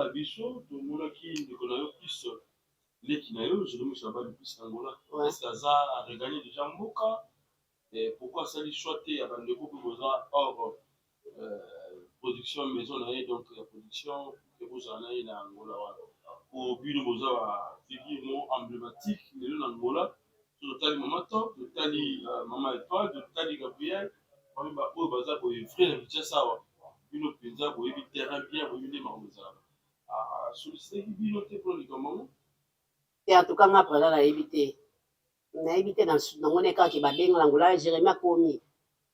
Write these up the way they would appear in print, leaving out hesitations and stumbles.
Na biso tomonaki ndeko na yo plus leki na yo Jérémie Chabani plus Angola. Est-ce que aza regagné déjà mboka? Et pourquoi asali choix te ya bandeko mpe boza hors production maison na ye, donc ya production ke bozala na ye na Angola wana, po bino boza ba figure mo emblématique lelo na Angola? So totali Mama Top, totali Mama Étoile, totali Gabriel, parmi baoyo baza boye vrai na Kinshasa awa, bino mpenza boyebi terrain bien, boyebi nde makambo ezalaka. Asollicitaki bino te mpona likambo yango? Te, en tout cas nga président nayebi te, nayebi te. Namoni kaka babenga na Angola, Jérémi akomi,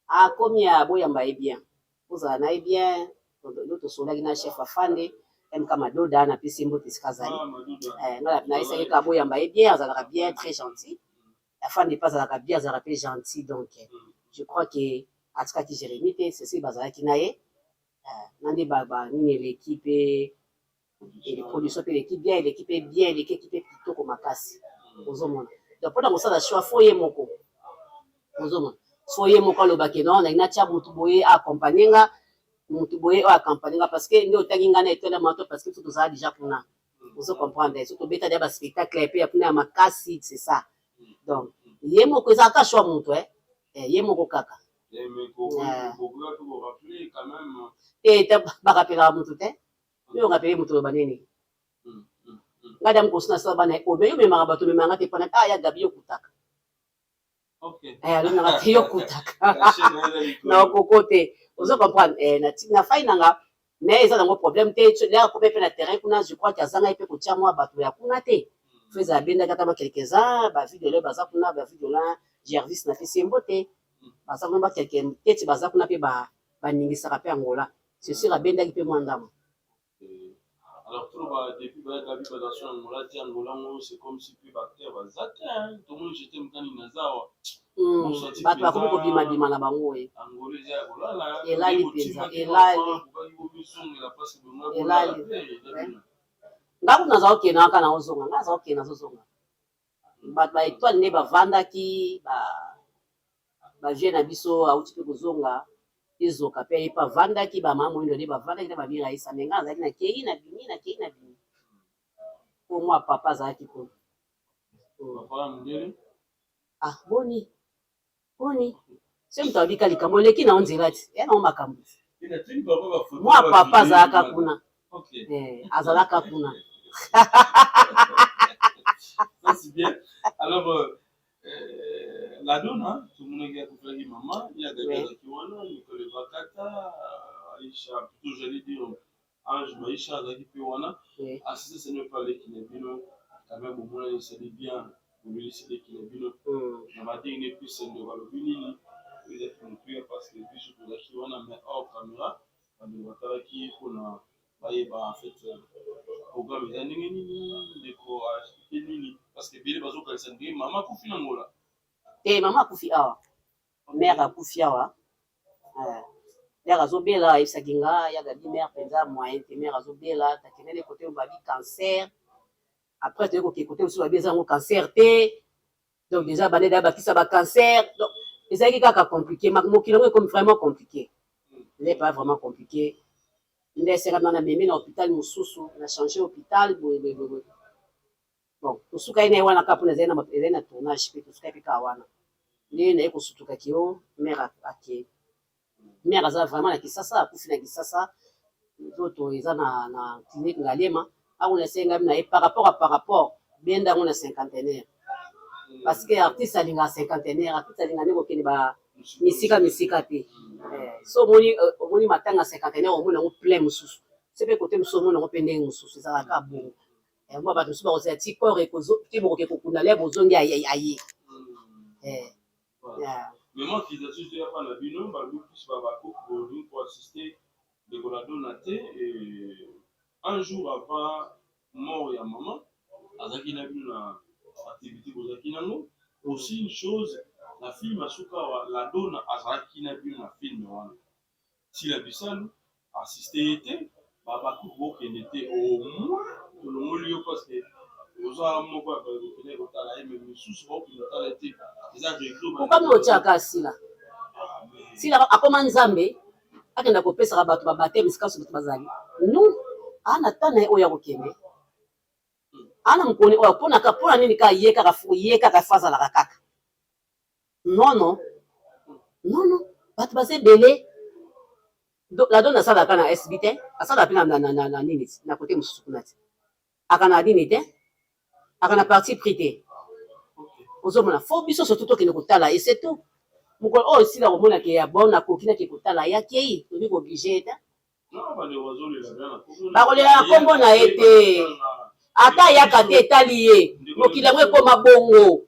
akomi, aboyamba ye bien, ozala na ye bien. Yo tosolaki na chef afande MK Madoda, napesi ye mbote esika azali. Nga nayesaki kaka boyamba ye bien, azalaka bien, très gentil. Afande mpe azalaka bien, azalaka mpe gentil. Donc je crois que atikaki Jérémi te, ceci bazalaki na ye na nde banini eleki mpe production mpe eleki bien, eleki mpe bien, elekeki mpe kitoko makasi. Ozomona, donc mpona kosala choix, faut ye moko, ozomona, faut ye moko alobaki: non, nalingi natia motu boye accompagne nga, motu boye oyo accompagne nga, parce que nde otangi nga na Étoile Mato, parce que biso tozala déjà kuna, ozo comprendre, so tobeta deya baspectacle mpe ya kuna ya makasi, c'est ça. Donc ye moko, ezalaka choix motu, ye moko kaka. Te, barapelaka motu te. Yo orapele motu, oloba nini? Ngai da mokoso nasala bana oyo, yo memaka bato, omemaka te mpona ya Gabi, yo kutaka alongaka te, yo kutaka na okoko te, ozo comprendre? Na fai nanga, mais eza nango problème te. Lere akomi mpe na terrain kuna, je crois ke azangai mpe kotia mwa bato ya kuna te. Faut ezala abendaki ata ba quelques-uns, bavideo baza kuna, bavideo na Jervis, na pesi ye mbote, baza kuna, bakelke teti baza kuna mpe baningisaka mpe Angola, c'est sûr abendaki mpe mwa ndambo. Alors toloba depuis bayaka bi baza Angola te, Angola ngo c'est comme si mpe baacteur baza te. Tomoni jete mokani naza awa. Bato bakomi kobimabima na bango ye. Angola eza ya kolala. Elali mpenza, elali, elali. Nga kutu naza kokende kaka, naozonga, nga naza kokende, nazozonga. Bato ba Étoile nde bavandaki, bavieux na biso auti mpe kozonga, ezoka mpe ye mpe avandaki, bamama moyindo nde bavandaki na babira yesa. Me nga azalaki, nakei, nabimi, nakei, nabimi po mwa papa azalaki kuna. Ah boni boni, se moto abika likambo eleki na yo nzela ti ya nango makambo. Mwa papa azalaka kuna, azalaka kuna. Ça c'est bien. Alors la Dona, tomonaki akufaki mama ye, Agabi azalaki wana, Nicole Bakata, Aisha, plutôt j'allais dire Ange Maisha azalaki mpe wana. Assistance no epa leki na bino quand même, bomonani, esali bien, bolelisi leki na bino na badenge ne plus. Ndeko alobi nini? Ezalaki motuya parce que biso tozalaki wana, mais hors caméra bandeko batalaki mpona bayeba en fait programme eza ndenge nini, ndeko aexpliquer nini, parce que ebele bazokanisa ndenge mama akufi na Ngola. Te, mama akufi awa, mare akufi awa. Mare azobela, ayebisaki nga ya Gabi, mare mpenza moyen te, mare azobela. Takendele kote oyo babi cancer, après toyei koke kote mosusu, babi eza yango cancer te. Donc déjà bande da bakisa bacancer, donc ezalaki kaka compliqué. Mokili yango ekomi vraiment compliqué, n'est pas vraiment compliqué. Nde esengami na memi na hôpital mosusu, na change hôpital boye boye boye. Bon, tosukai na ye wana kaka mpona ezali na tournage mpe tosukai mpe kaka wana nde naye kosutukaki yo mare ake. Mare aza vraiment na Kisasa, akufi na Kisasa, nzoto eza na clinique Ngaliema. Akuna esengami na ye par rapport benda yango na cinquantenaire, parce que artiste alingaka cinquantenaire, artiste alingaka nde kokende ba misika misika te. So omoni, omoni matanga cinquantenaire, omoni yango plein mosusu, se mpe kote mosusu omoni yango mpe ndenge mosusu, ezalaka bongo. Mwa bato mosusu bakozala ti corps ti bokoke kokunda le bozongi aye. Mais moi accusation ezoya na bino, balobi plus bakoki bolingi koassister ndeko na Dona te. Un jour avant mort ya mama, azalaki na bino na activité bozalaki nango. Aussi une chose, na film asuka awa, la Dona azalaki na bino na film wana, Sila Bisalu assiste ye te, babakuku bokende te, au moins tolongoli yo parce que oza moko ya bakokende kotala ye, mais misusu bakokende kotala ye te, eza regret. Okami otiaka Sila, Sila akoma Nzambe, akenda kopesaka bato babateme esika nyonso bato bazali. Non. Ana ta na ye oyo akokende. Ana mokoni oyo mpona mpona nini kaka ye kaka ye kaka fo azalaka kaka. Non non. Non non. Bato baza ebele. La dona asalaka na SB te, asalaka mpe na, na, na, na nini na kote mosusu kuna te. Aka na nini te, aka na parti pris te. Ozomona fo biso surtout tokende kotala et c'est tout. Mokolo oyo esila komona ke ya bon nakoki nake kotala ye akei, tokoki ko-oblige ye te. Bakolela na nkombo na ye te, ata ayaka te etali ye. Mokili yango ekoma bongo,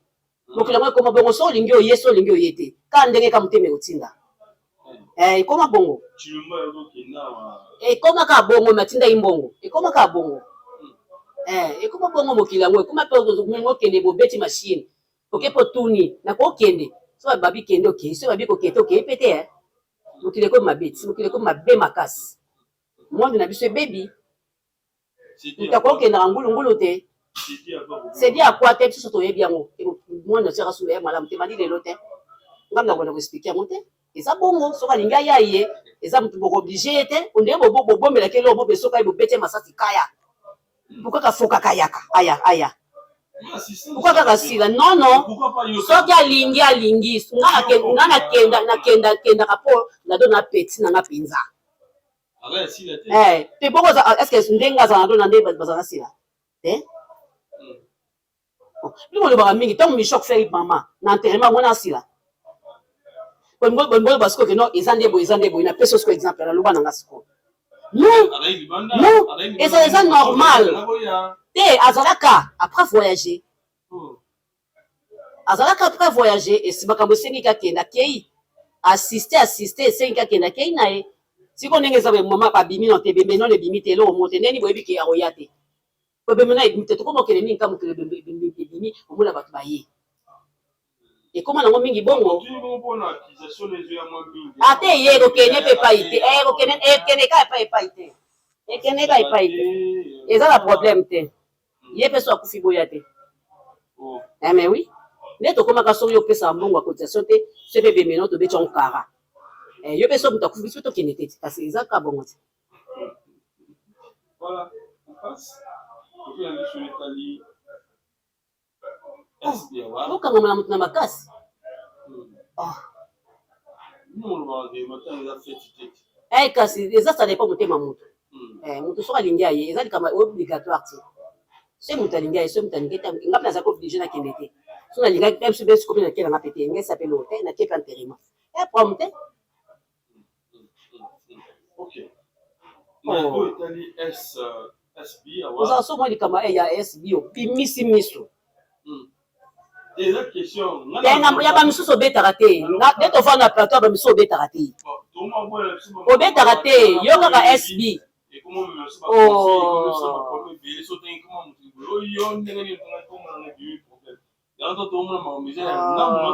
mokili yango ekoma bongo. So olingi oye, so olingi oye te, kaka ndenge ka motema ekotinda. Eh, ekoma bongo, ekoma kaka bongo. Matindaki mbongo, ekoma kaka bongo. Eh, ekoma bongo mokili yango ekoma mpe okende bobeti machine oke mpo tuni nakokende. So babi kende, okei. So babi kokende, okei mpe te. Eh, mokili ekomi mabe ti, mokili ekomi mabe makasi. Monde na biso ebebi, moto akokendaka ngulungulu te. Sedi akwa te, biso toyebi yango. Monde otiaka solo ya malamu te, bandi lelo te. Ngambi nakona koexpliquer yango te. Eza bongo, soki alingi aya ye, eza motu bokoobliger ye te. Ondenge bobombelaki eloko bobe, soki aye bobeti masasi kaya. Pourquoi kafokaka ayaka aya aya? Pourquoi kaka sila? Non non, soki alingi alingi. Nga nakenda nakenda kendaka mpo nado na peti na nga mpenza te bongo. Est ce que ndenge azala nado na nde bazala sila te? Bino bolobaka mingi. Ntango Micho akufeli mama na enterrement, mwana asila bolingo basikoyo ke non, eza nde boye, eza nde boye. Napesi sikoyo exemple, naloba na nga sikoyo. Non non, eza eza normal te. Azalaka après voyager, azalaka après voyager. Esi makambo esengi kakende, akei assiste assiste, esengi kakende, akei na ye. Sikoyo ndenge eza boye, mama babimi no te, ebembe nono ebimi te, eloko moko te. Ndeni boyebi ke akoya te, ebembe na ebimi te. Tokoma okende mingi ka mokili ebimi, omona bato baye, ekóma nango mingi bongo. Ate ye ekokende mpe epai te, ekokende, ekende ka epai epai te, ekende ka epai te, eza na problème te. Ye mpe so akufi, boya te. Eh, mais oui, nde tokomaka soki opesaka mbongo ya cotisation te, so mpe ebembe no tobeti yango kara. Yo mpe so moto akufi, biso tokende te, kasi eza ka bongo te. Voilà, on passe. Tokoki biso etali SB awa. Okangama na moto na makasi. Bino molobaka ke matanga eza feti te. Eh, kasi eza, ça dépend motema moto. Moto soki alingi aye, eza likambo obligatoire te. So moto alingi aye, so moto alingi te, nga mpe nazalaki obligé nakende te. So nalingaki mpe biso mpe sikomi nake nanga mpe te, ngesa mpe loo te, nake mpe enterrement e problème te. Ok. Na oyo etali S SB awa. Ozala so mwa likambo ya SB, opimisi miso. Eza question. Ya bamisusu obetaka te. Nde tovanda na plateau, ya bamisusu obetaka te, obetaka te, yo kaka SB. Ekoma biso baproblème ebele. So otangi koma moto boye oyo, ndenge nini otanga koma nanga, ebimi problème yango. To tomona makambo eza ya ngambo na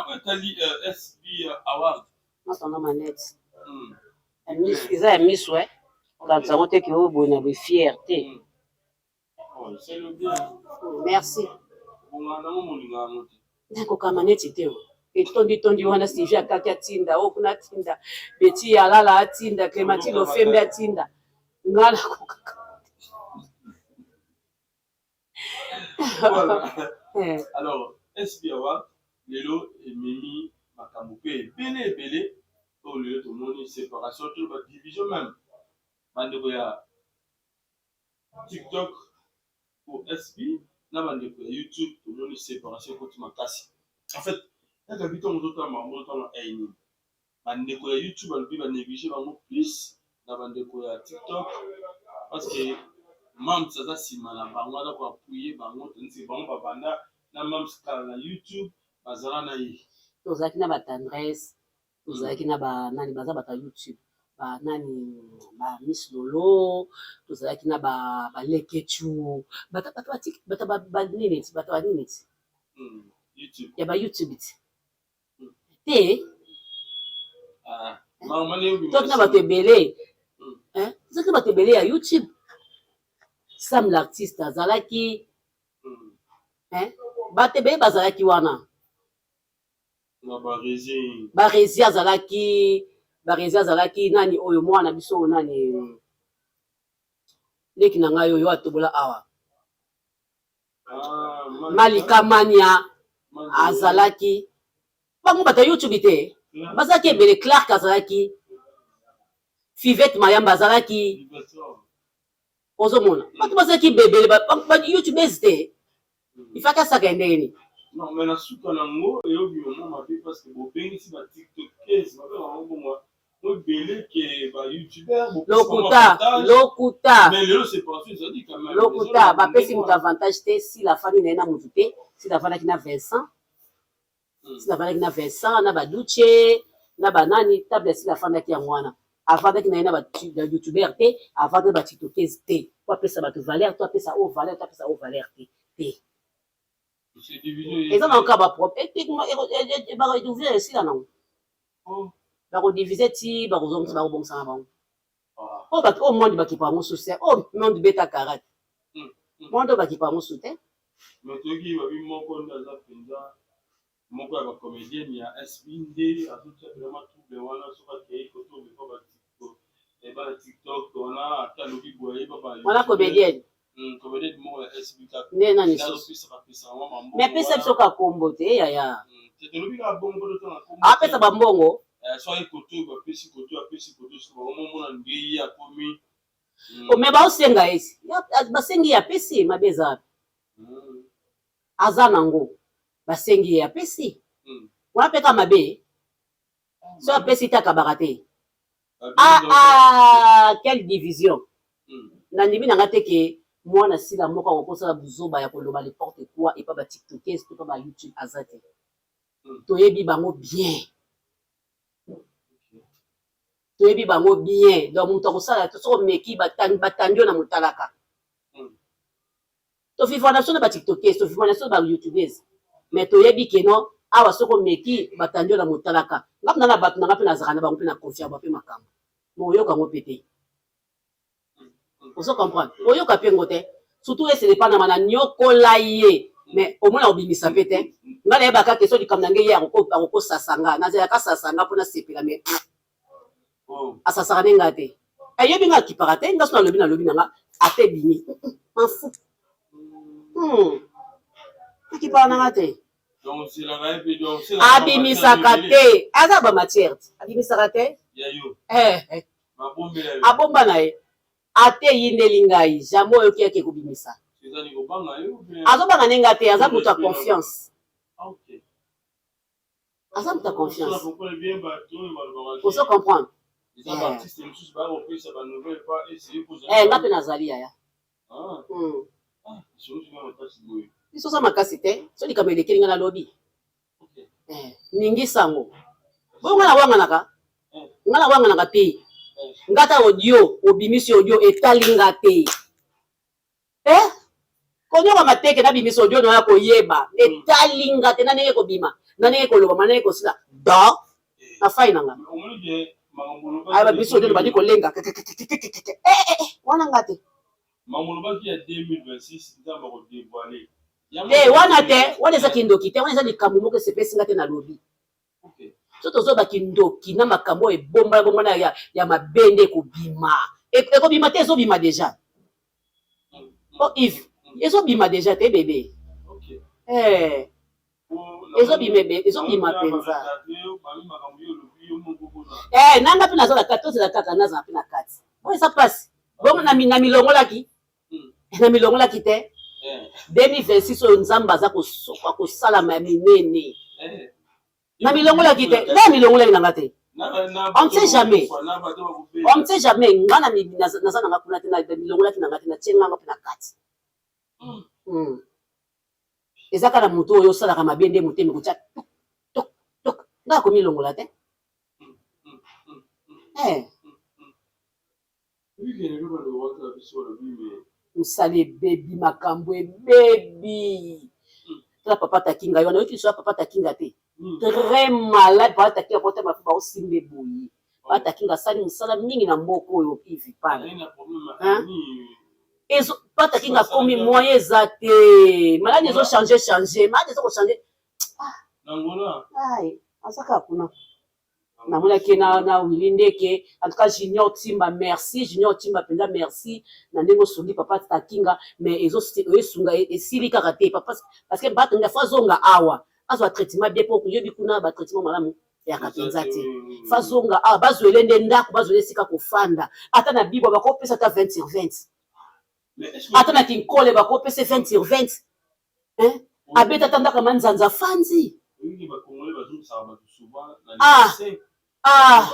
oyo etali SB Award. Natanga manete eza ya miso, e okanisa yango te ke oyo boye na boye, fier te. Merci. Nakokama neti te, etondi-tondi wana. Sylvie akaki atinda oyo kuna, atinda Beti alala, atinda Clémentine Ofembe, atinda nga, nakokaka. Alors, SB Award lelo ememi makambo mpe ebele ebele oyo lelo tomoni séparation to badivision, même bandeko ya TikTok po SB na bandeko ya YouTube, tomoni séparation ekoti makasi. En fait, kaka bi ntango ozotala makambo, ozotala ai nini, bandeko ya YouTube balobi banéglige bango plus na bandeko ya TikTok, parce que Mams aza nsima na bango, aza koappuyer bango, tandis bango babanda na Mams kala na YouTube, bazala na ye. Tozalaki na batendresse, tozalaki na banani, baza bato ya YouTube, banani, ba Miss Lolo, tozalaki na balekechu, bato banini ti, bato banini ti ya ba YouTube ti te. Toki na bato ebele, tozalaki na bato ebele ya YouTube. Sam l'artiste azalaki, bato ebele bazalaki wana. Baresi azalaki. Barezi azalaki nani oyo mwana biso oyo nani leki na ngai oyo atobola awa. Ah, Malika Mania azalaki. Bango bato ya YouTube te. Bazalaki ebele. Clark azalaki. Fivette Mayamba azalaki. Ozomona bato bazalaki bebele ba youtubers te. Ifaki asaka ya ndenge nini? Non, mais na suka nango eyobima mwa mabe parce que bobengisi ba tiktokers, babenga bango bongo, ebele ke ba youtubeurs. Lokuta, lokuta. Mais lelo séparation ezali quand même. Lokuta, bapesi moto avantage te. Sila afandi na ye na motu te. Sila afandaki na Vincent. Sila afandaki na Vincent, na baduche, na banani. Table ya Sila afandaki yango wana. Avandaki na ye na bayoutubeur te, avandaki na batiktokese te, po apesa bato valeur to apesa oyo valeur to apesa oyo valeur te te. Eza na kaka bapropre bakouvrir, esila nango, bakodivise ti bakozongisa, bakobongisa na bango. Oyo bato oyo monde bakipa yango susu te. Oyo monde beta karate, monde oyo bakipa yango susu te. Mais toyoki babi moko nde aza mpenza moko ya bacomédienne ya SB nde azotia vraiment trouble wana. Soki akei koto befa bana TikTok wana, ata alobi boye, ayeba. Wana comédienne? Comédienne moko ya SB kaka. Nde nani susu? Azopesaka pesaka mwa mambongo. Mais apesa biso kaka kombo te, yaya. Tolobi kaka bongo mpo totanga kombo. Apesa bambongo. So aye koto, bapesi koto, apesi koto, so bakomomona nde ye akomi. Mais baosenga ye, basengi ye, apesi. Mabe eza wapi? Aza nango, basengi ye, apesi. Wana mpe kaka mabe? So apesi te, akabaka te. Ah ah, quelle division! Nandimi nanga te ke mwana Sila moko akokosala buzoba ya koloba n'importe quoi epa batiktokes to pa bayoutube. Aza te. Toyebi bango bien, toyebi bango bien. Donc moto akosala, soki omeki, batandi yo na motalaka. Tovivre na biso na batiktokes, tovivre na biso na bayoutubes, mais toyebi ke non, awa soki omeki, batandi yo na motalaka. Nga mpena na bato na nga mpe nazalaka na bango mpe na confiance mpe makambo mo oyoka yango mpe te. Ozo comprendre? Oyoka mpe ngo te, surtout esele epanama na nyokola ye, mais omona kobimisa mpe te. Nga nayebaka ke so likambo na ngai, ye akokosasa nga, nazalaka sasa nga mpona sepela, mais asasaka nde nga te. Ayebi nga, akipaka te. Nga so nalobi, nalobi na nga, ate ebimi mafu, akipaka na nga te. Abimisaka te, aza bamatière te, abimisaka te. Abomba na ye, ate eyindeli ngai, jamais oyoki yaki ekobimisa. Azobanga nde nga te, aza moto ya confiance, aza moto ya confiance. Ozo comprendre? Nga mpe nazali yaya. Biso oza makasi te. So likambo elekeli nga, nalobi ningisango boyo. Nga nawanganaka, nga nawanganaka te. Nga ta audio obimisi, audio etali nga te. Konyokama teke nabimisa audio na ya koyeba, etali nga te. Na ndenge kobima, na ndenge kolobama, na ndenge kosila do na fai na nga. Aya babimisi audio, bandi kolenga wana, nga te. Mamolobaki ya 2026, Nzambe akodévoile. Te, wana te. Wana eza kindoki te, wana eza likambo moko esepesi nga te, nalobi. So tozoba kindoki na makambo oyo ebombana bombana ya mabe nde ekobima. Ekobima te, ezobima déjà. O Yves, ezobima déjà te, bebe. Ezobima, ezobima mpenza. Nanga mpe naza na kati, tozela kaka, nazala mpe na kati. Oyo eza mpasi bongo na milongolaki, na milongolaki te. 2026 oyo, Nzambe aza kosalama ya minene. Na milongolaki te, nga milongolaki nanga te. On ne sait jamais, on ne sait jamais. Nga naza nanga kuna te, na milongolaki nanga te, natie nganga mpe na kati. Eza kaka na motu oyo osalaka mabe nde motema ekotia tok tok tok. Nga akomilongola te. Mosala ebebi, makambo ebebi. Tala papa Takinga yo wana, oyoki liso ya papa Takinga te? Très malade papa Takinga, kotama mpe baosimba eboye. Papa Takinga asali mosala mingi na mboka oyo, Ivi pana. Papa Takinga akomi moyen eza te, maladi ezochange change, maladi eza kochange. Aza kaka kuna. Namonaki na Willy Ndeke. En tout cas, Junior Timba, merci. Junior Timba mpenza, merci na ndenge osungi papa Takinga. Mais ezosunga esili kaka te, papa, parce que bato nga faut azonga awa, azwa traitement bien, mpo oyebi kuna batraitement malamu eyaka mpenza te. Faut azonga awa, bazwele nde ndako, bazwele esika kofanda. Ata na Bibwa bakopesa ata 20 sur 20, ata na Kinkole bakopesa 20 sur 20, hein? Abeta ata ndako ya manzanza, afandi. Ah ah,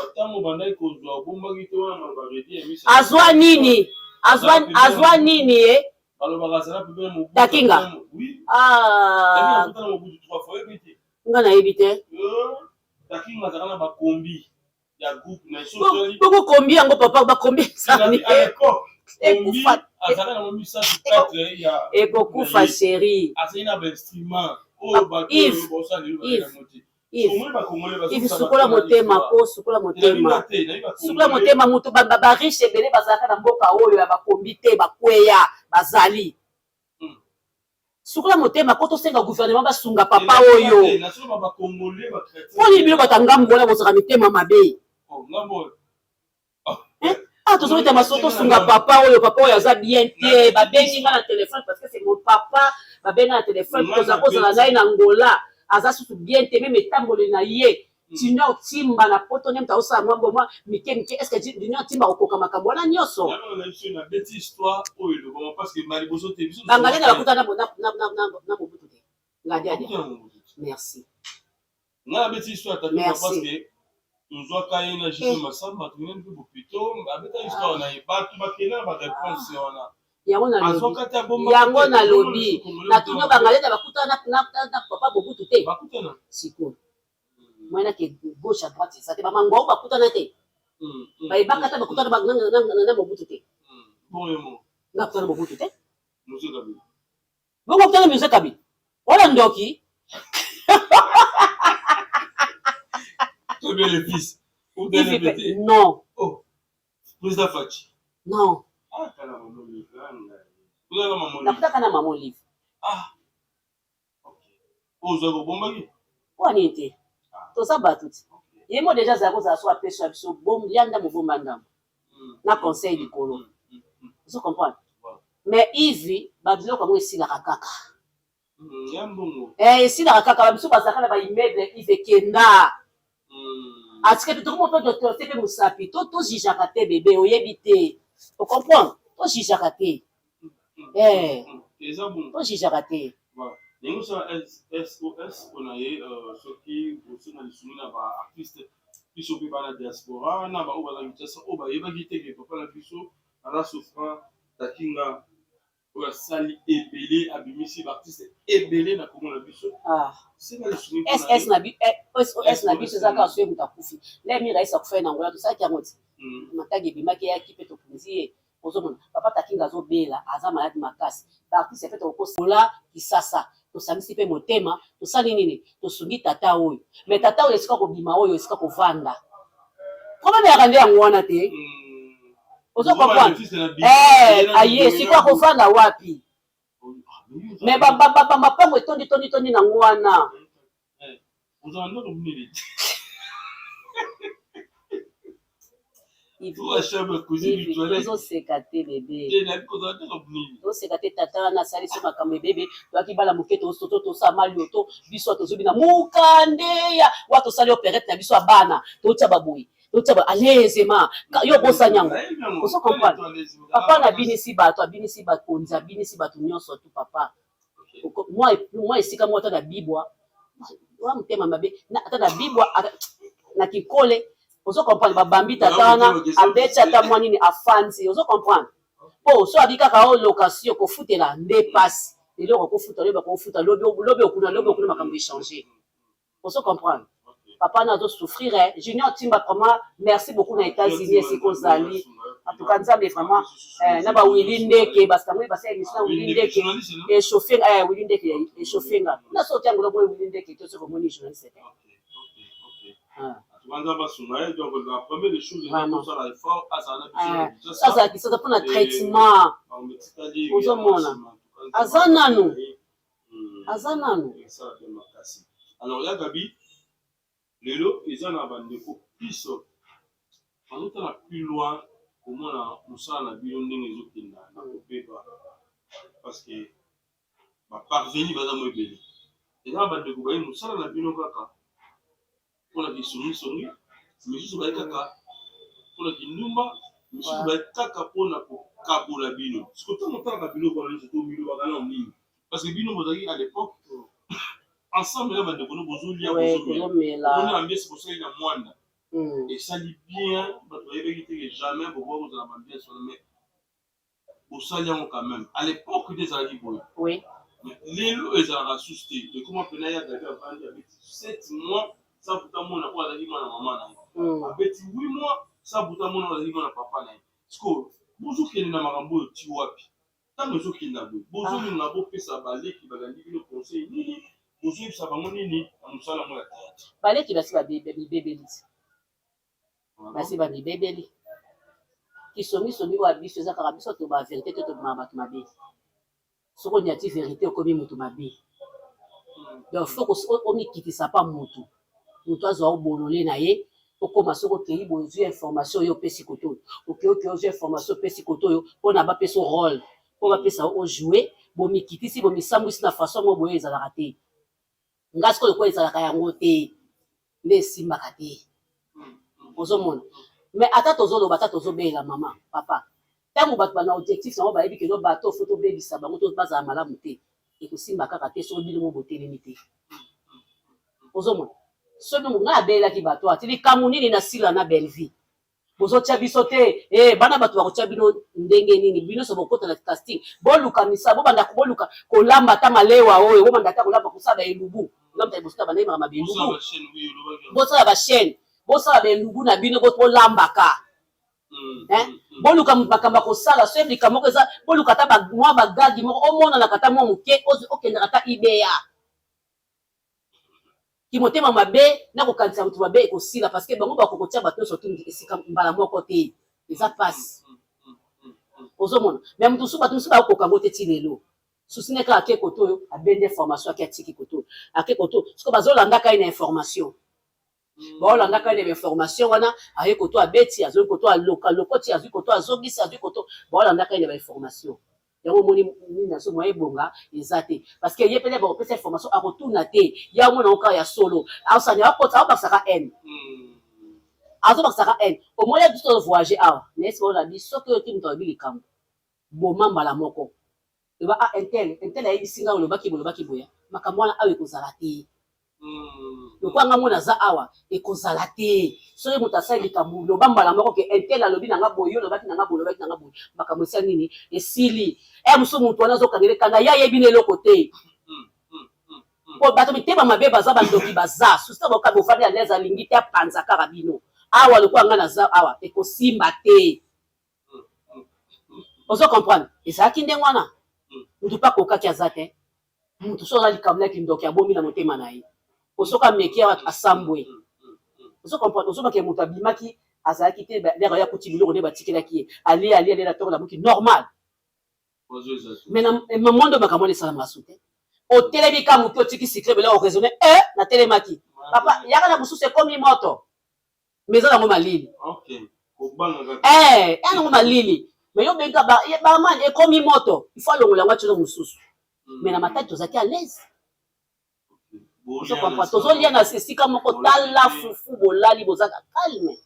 azwa nini? Azwa nini ye Takinga? Ah, nga nayebi te. Boko kombi yango, papa, bakombi ezali ekufa, ekokufa, chéri. Yves, Yves, Yves, sukola motema po sukola motema, sukola motema. Moto bariche ebele bazalaka na mboka oyo ya bakombi te, bakweya bazali. Sukola motema po tosenga gouvernement basunga papa oyo. Mponi bino bato ya ngambo wana bozalaka mitema mabe? Ah, tozobeta maso, tosunga papa oyo. Papa oyo aza bien te. Babengi nga na telefone, parce que c'est mon papa. Babengi nga na telefone, toza kozala ngai na Ngola. Aza susu bien te, même etamboleli na ye. Junior Timba na Poto nde moto aosala mwa mbomwa mike mike. Est ce que Junior Timba akokoka makambo wana nyonso? Bangalene bakuta na Mobutu te. Ngadiadia, merci. Nga nabeti histoire ya Tata parce que tozwaka ye na Jp Masamba, tokende mpe bopito, abeta histoire na ye, bato bakende na baréponse wana. Yango nalobi, yango nalobi, natuni, bangalene bakuta na papa Mobutu te? Sikoyo mwana ke gauche à droite eza te. Bamango bakutana te, bayebaka te, bakutana na Mobutu te. Nga kutana Mobutu te. Bongo kutana Mzee Kabila wana ndoki. Très le fils. Non. Oh. Président Fatshi. Non. Ah, kana mama Olive. Nakutaka na mama Olive. Ah. Ok. Ozwa kobombaki? Mpo nini te? Toza bato ti. Ye mo déjà azala kozala so apesa biso bom lia ndambo, bomba ndambo na conseil likolo. Ozo comprendre? Mais Yves, babiloko yango esilaka kaka. Ya mbongo. Eh, esilaka kaka. Babiso bazalaka na baimmeuble, Yves, ekenda. Atike mpe tokomo mpe docteur te mpe mosapi to tojugeaka te, bebe, oyebi te, ocomprendre? Tojugeaka te. Eh. Eza bon. Tojugeaka te. Ndenge osala SOS mpona ye, soki bosenga lisungi na baartiste biso mpe bana diaspora na baoyo baza Kinshasa oyo bayebaki te ke papa na biso aza souffrant, Takinga oyo asali ebele, abimisi baartiste ebele na Kongo na biso, senga lisungi. SS na SOS na biso eza kaka soki moto akufi. Nde mi Raisa akufai na Ngola, tosalaki yango ti matagi ebimaki, eyaki mpe topunzi ye. Ozomona papa Takinga azobela, aza maladi makasi. Baartiste mpe tokokola Kisasa, tosangisi mpe motema, tosali nini? Tosungi tata oyo. Mais tata oyo esika kobima, oyo esika kovanda, problème yaka nde yango wana te. Ozo comprendre? Aye sikoyo akovanda wapi? Mais mapango etondi tondi tondi nango wana. Ozala ndako minene. Tozoseka te, bebe, toseka te. Tata wana asalisi makambo ebebe. Toyaki bala moke, tosala malioto biso, tozobi na mokande ya wa, tosali opérette na biso ya bana, totia baboye, totia ba alezema. Yo bosani yango, ozo comprendre? Papa na abinisi bato, abinisi bakonzi, abinisi bato nyonso tu. Papa mwa esika moko ata na Bibwa wa motema mabe, ata na Bibwa na Kinkole, ozo comprendre? Babambi tata wana, abeti ata mwa nini, afandi. Ozo comprendre? Mpo so abi kaka o location kofutela nde pasi. Eloko kofuta lobi, akofuta lobi, lobi okuna, lobi okuna, makambo échange. Ozo comprendre? Papa na azosouffrir. Junior Timba, vraiment merci beaucoup na États-Unis esika ozali. En tout cas, Nzambe vraiment na bawili ndeke basango basala émission na Wili Ndeke, échauffe Wili Ndeke, échauffe nga na soki yango lobo Wili Ndeke to soki omoni journaliste te. Nzambe asunga ye. Donc la première des choses, eza effort azala na biso. Azala Kisasa mpona traitement. Ozomona, aza nanu, aza nanu. Alors ya Gabi. Lelo eza na ba ndeko plus bazotala plus loin komona mosala na bino ndenge ezokenda na kobeba parce que ba parvenu baza mo ebele. Eza na bandeko baye mosala na bino kaka mpona kisongisongi, misusu baye kaka mpona kindumba, misusu baye kaka mpona kokabola bino. Siko ntango otalaka biloko wana nyonso to milobaka nano nini? Parce que bino bozalaki à l'époque ensemble na bandeko no bozolia, bozomela, omoni ambiance bosali na Mwanda esali bien, bato bayebaki te ke jamais bokoka kozala ba ambiance wana, mais bosali yango quand même. À l'époque nde ezalaki boye, mais lelo ezalaka susu te. Ekoma mpena ya Gabi avandi, abeti 7 mois sa buta mona oyo azalaki mwana mama na ye, abeti 8 mois sa buta mona oyo azalaki mwana papa na ye. Sikoyo bozokende na makambo oyo ti wapi? Ntango ezokenda boye, bozolinga bopesa baleki balandi bino conseil nini? Bozoyebisa bango nini na mosala yango ya théâtre? Baleki basi babibebeli, basi bamibebeli. Kisongisongi oyo ya biso eza kaka biso toba vérité te, tobimaka bato mabe. Soki oniati vérité, okomi motu mabe. Donc faut omikitisa pa motu, motu azwa obolole na ye. Okóma soki okei boye, ozwi information oyo, opesi kote oyo, okei, okei, ozwi information, opesi kote oyo, mpona bapesa rôle, mpo bapesa ojoue. Bomikitisi, bomisambwisi na façon moko boye ezalaka te. Nga sikoyo, lokola ezalaka yango te, nde esimbaka te. Ozomona, mais ata tozoloba, ata tozobelela mama papa, ntango bato bana objectif nango bayebi keno bato faut tobebisa bango to bazala malamu te, ekosimba kaka te soki bino mo botelemi te. Ozomona, soki ngai abelelaki bato ati likambo nini na Sila na Bellevie, bozotia biso te. Bana bato bakotia bino ndenge nini? Bino nyonso bokota na casting, boluka misa, bobanda boluka kolamba ata malewa oyo, bobanda ata kolamba, kosala baelubu. Ngamta liboso ta bandayimaka mabelubu, bosala bachaîne, bosala baelubu na bino, bolambaka, boluka makambo ya kosala. So likambo moko eza, boluka ata mwa bagagi moko omonanaka, ata mwa moke, okendaka ata ibeya kimotema mabe na kokanisa moto mabe ekosila, parce que bango bakokotia bato nyonso tu esika mbala moko te, eza mpasi. Ozomona, mais moto mosusu, bato mosusu bakokoka yango te. Ti lelo susi ne kaka ake kote oyo, abendi information, ake atiki kote oyo, ake kote oyo. Siko bazolandaka ye na information, baolandaka ye na bainformation wana. Aye koto, abeti, azongi koto, aloka lokoti, azwi koto, azongisi, azwi koto, baolandaka ye na bainformation yango. Omoni nini na so moya ebonga eza te, parce que ye pene bakopesa information, akotuna te. Ya omona ngo kaka ya solo, asani akota, aobakisaka haine, azobakisaka haine. Omoni biso tovoyage awa na esi baola biso, soki oyoki moto alobi likambo, boma mbala moko, loba: "Ah, intel intel ayebisi ngai, olobaki, bolobaki boya." Makambo wana awa ekozala te. Lokola nga mona aza awa, ekozala te. Soki moto asali likambo, loba mbala moko ke intel alobi na nga boye, yo olobaki na nga boye, olobaki na nga boye. Makambo esali nini? Esili. E mosusu motu wana azokangela kanda, ye ayebi na eloko te, po bato mitema mabe baza, bandoki baza susi. Boka bofandi à l'aise, alingi te, apanza kaka bino awa. Lokola nga naza awa, ekosimba te. Ozo comprendre? Ezalaki ndenge wana. Mutu mpe akokaki aza te. Mutu so aza likambo na kindoki, abomi na motema na ye, po soki ameki awa, asambwe. Ozo comprendre? Ozobake moto abimaki, azalaki te lere oyo akuti biloko nde batikelaki ye, alie, alie, alie na ntongo, nabuki normal. Mais na mondo makambo wana esalamaka su te. Otelemi ka moke, otiki secret, bela oraisonne e natelemaki, papa yaka na mosusu, ekomi moto, mais eza nango malili, eya nango malili. Mais yo benga barman, ekomi moto, il faut alongola yango, atino mosusu. Mais na Matadi tozalaki à l'aise, tozolia na esika moko, tala fufu, bolali, bozaka calme.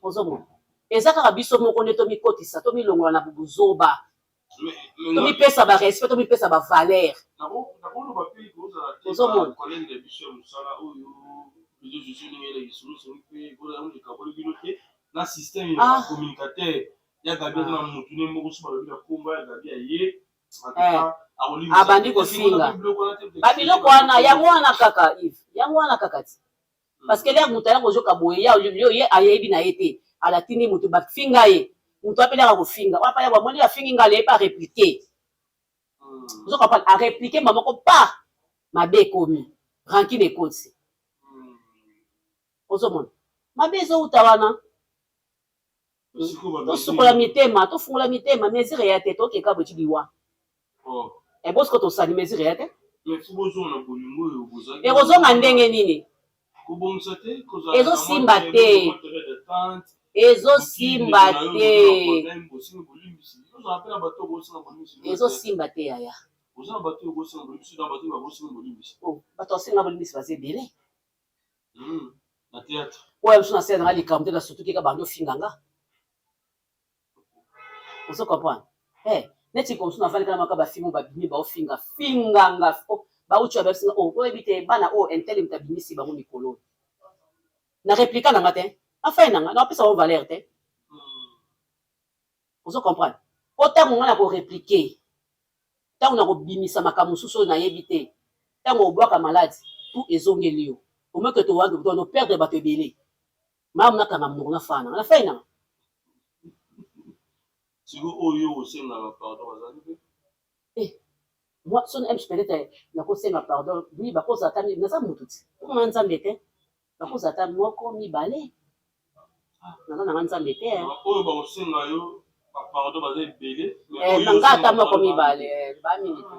Ozomona, eza kaka biso moko nde tomikotisa, tomilongola na buzoba, tomipesa barespect, tomipesa bavaleur. Nakoloba mpe kozala te. Ozomona. Collègue na biso ya mosala oyo, réseaux sociaux, ndenge eleki songisongi mpe kozala yango likaboli bino te na système ya bacommunicateur. Ya Gabi aza na motu ne moko, so balobi na kombo ya Gabi, aye. Abandi kofinga babiloko wana, yango wana kaka Yves, yango wana kaka ti, parce que lere moto aya kozoka boye, ya yo ye ayebi na ye te, alatindi moto bafinga ye, moto apelaka kofinga wana paya, bamoni afingi nga, aleye pa répliquer. Ozo comprendre? Arépliquer ma moko pa mabe, ekomi rancune, ekoti. Ozomona mabe ezowuta wana. Tosukola mitema, tofungola mitema, mesure ya te, tokeka boye ti liwa. Ebosiko tosali mesure ya te, ekozonga ndenge nini? Kobongisa te, kozala Ezosimba te. Ezosimba te. Ozala mpe na bato okosenga bolimbisi. Ezosimba te yaya. Oza na bato okosenga bolimbisi, na bato bakosenga bolimbisi. Oh, bato basenga bolimbisi baza ebele. Na théâtre. Oyo biso nasala nanga likambo te, na surtout keka bando ofinga nga. Ozo comprendre? Eh, neti komosu navandi kaka maka bafilme babimi baofinga finganga, oh, bauti oyo babisinga, oh, oyebi te bana oyo intel moto abimisi bango mikolo oyo. Na réplique nanga te, afai nanga napesa bango valeur te. Ozo comprendre? Po ntango nga na korépliquer, ntango na kobimisa makambo mosusu oyo nayebi te, ntango obwaka maladi tout ezongeli yo, omoke to perdre bato ebele. Malamu nakanga monoko, nafaa nanga, nafai nanga. Siko oyo osengaka pardon bazali mpe? Eh, moi so na peut-être nakosenga pardon, oui, bakozala ata, naza motu ti omona Nzambe te, bakozala ata moko mibale, naza nanga Nzambe te. Oyo bakosenga yo bapardon baza ebele. Nanga ata moko mibale, bamingi te.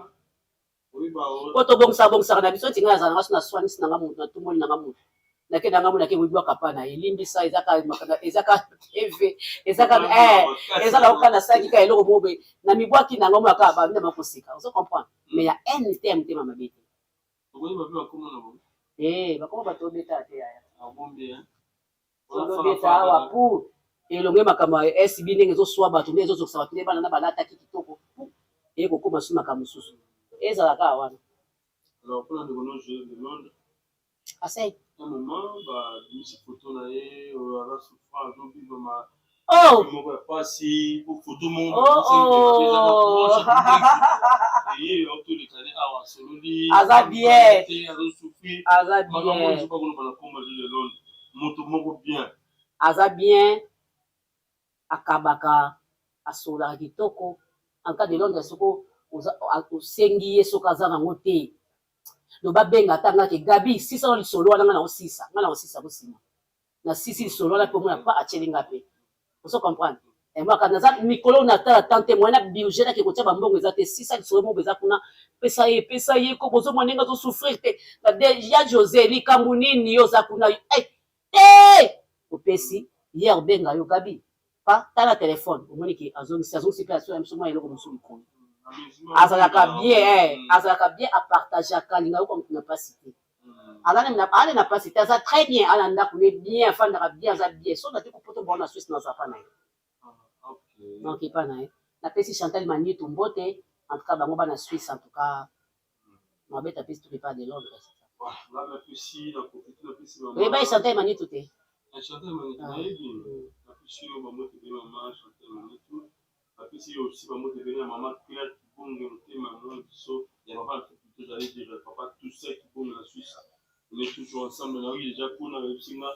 Po tobongisaka bongisaka na biso. Ntinga nazala nanga so naswanisi nanga motu, natumboli nanga motu, nake nanga mo nake bwaka pa na elimbisa, ezaka tv, ezaka oka nasalaki ka eloko moko boye na mibwaki nango mo aka bamina bakoseka. Ozo comprendre? Mais ya haine te, ya motema mabe te. Bakoma bato obeta te yaya, obeta awa pour elonge makambo ya SB, ndenge ezoswa bato, nde ezozokisa bato, nde bana na balataki kitoko, eye kokóma su makambo mosusu ezalaka wana. Alors, mpona ndeko no Joseph de Londres, asai un moment babimisi photo na ye oyo aza souffrant, azovivre ma oh moko ya pasi, po photo moko Oh, oh. ye autolekane awa asololi. Aza bien. Te, azosouffrir. Aza makambo bien. nyonso bakoloba na komba Joseph de Londres, moto moko bien. Aza bien, akabaka, asololaka kitoko. En cas de Londres, soko osengi ye, soki aza nango te, loba, benga ata nga ke Gabi, sisa na lisolo wana, nga na osisa, nga na osisa kosima nasisi lisolo wana mpe omona pa atieli nga mpe. Ozo comprendre? Mwaka naza mikolo natala tan te, moyen na budget nake kotia bambongo eza te. Sisa lisolo moko eza kuna, pesa ye, pesa ye ko bozomona ndenge azosouffrir te. Ya José, likambo nini yo oza kuna te, opesi ye, obenga yo Gabi, pa tala telefone, omoni ke azongisi, azongisi mpe aso ya biso mwa eloko mosusu likolo. Azalaka bien, azalaka bien, apartageaka, alinga yoka motu na mpasi te. Aza na mpasi te, aza très bien, aza na ndako ne bien, afandaka bien, aza bien. So nati kopoto bona na Swisse, naza pa na ye, donc epa na ye napesi Chantal Manitu mbote. En tout cas bango bana Suisse, en tout cas mabeta apesi tuki pa de Londres. Oyebai Chantal Manitu te? Chantal Manitu nayebi. Napesi yo bambote ebele, mama Chantal Manitu. Napesi yo aussi bambote ebele ya mama Claire Kibonge, motema mwana biso ya papa na plutôt, j'allais dire papa Toussaint Kibonge na Suisse. On est toujours ensemble. Nayoki déjà kuna bayebisi nga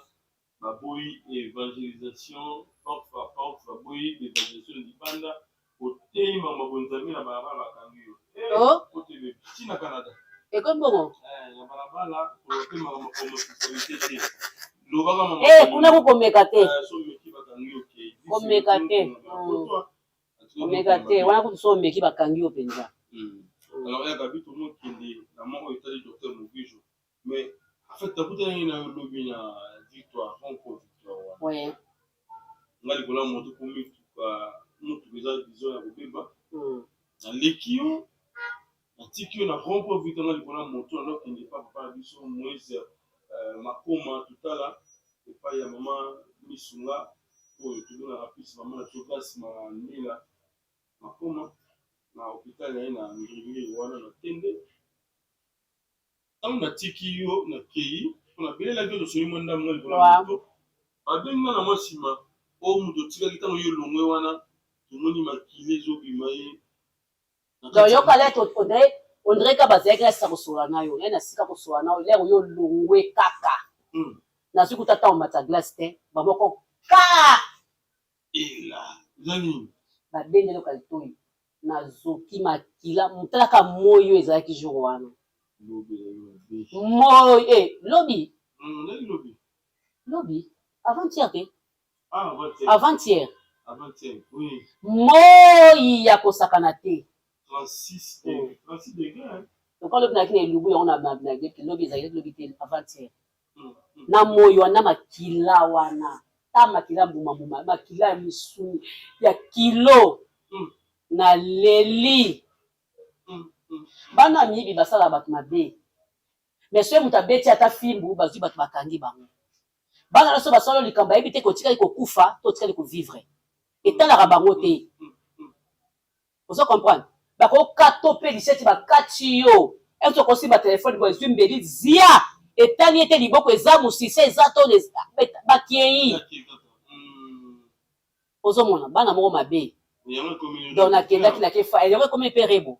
baboyi évangélisation porte par porte, baboyi évangélisation na libanda, otei mama bonzambe na balabala, bakangi yo. Otebe ntina Canada. Ekomi bongo. Na balabala oloba makambo homosexualité te, lobaka mama. Kuna kokomeka te. So meki, bakangi yo ke. Komeka te, komeka te wana kutu, so omeki, bakangi yo mpenza. Alors ya Gabi, tomokende na moko etali docteur Mogijo, mais en fait nakutanaki na yo lobi na Victoire, rond-point Victoire wana. Nga likolo ya moto po mituka, motuka eza bison ya kobeba. Naleki yo, natiki yo na rond-point Victoire. Nga likolo ya moto nazokende pa papa na biso Moise Makoma, totala epai ya mama Misunga oyo tobengaka plus mama na biso Grâce Mandela Makoma, na hôpital na ye na Ngiri-Ngiri wana na Tende. Ntango natiki yo, nakei mpo nabelelaki yo, tosoli mwa ndambo. Nga likolo ya moto, babengi nga na mwa nsima oyo moto otikaki ntango yo elongwe wana, tomoni makili ezobima ye. Donc yoka lete, on dirait ka bazalaki na sika kosola na yo, naye na sika kosola na yo lere yo olongwe kaka. Nazwi kuta ntango mata glace te, bamoko ka. Ela eza nini? Babendeli yoka litoi, nazoki makila motalaka moi oyo ezalaki jour wana. Lobi ezali mabe. Moi lobi. Ezali lobi. Lobi, avant-hier te. Ah, avant-hier. Avant-hier. Avant-hier, oui. Moi ya kosakana te. 36 36 degrés, hein. Lokola lobi nayaki na elubu yango, lobi ezalaki lobi te, avant-hier. Na moi wana, makila wana, ta makila mbuma mbuma, makila ya misuni ya kilo. Naleli. Bana ya miyibi basalaka bato mabe, mais soki moto abeti ata fimbu, bazwi bato, bakangi bango. Bana nyonso basala likambo, bayebi te kotikali kokufa to otikali kovivre, etalaka bango te. Ozo comprendre? Bakokato mpe liseti, bakati yo ete okosimba telefone boye, ezwi mbeli zia, etali ete liboko eza mosise, eza to bakei. Ozomona bana moko mabe. Donc nakendaki, nakefa, yango ekomi mpe rebo.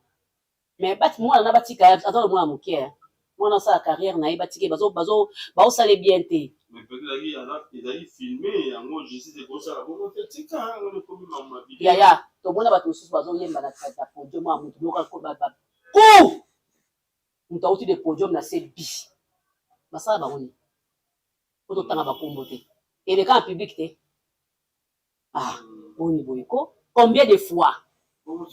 Mais bati mwana na batika, aza na mwana moke, mwana asala carrière na ye, batike baosala bien te. Mais peut-être ezali filmé, yango justice ekosala bongo te. Tika yango, ekomi mama. Yaya, tomona bato mosusu bazoyemba na podium ya motu moko, ku moto auti de podium na se bi basala bango nini? Po totanga bakombo te, eleka na public te. Ah, boni boye ko? Combien de fois, hein?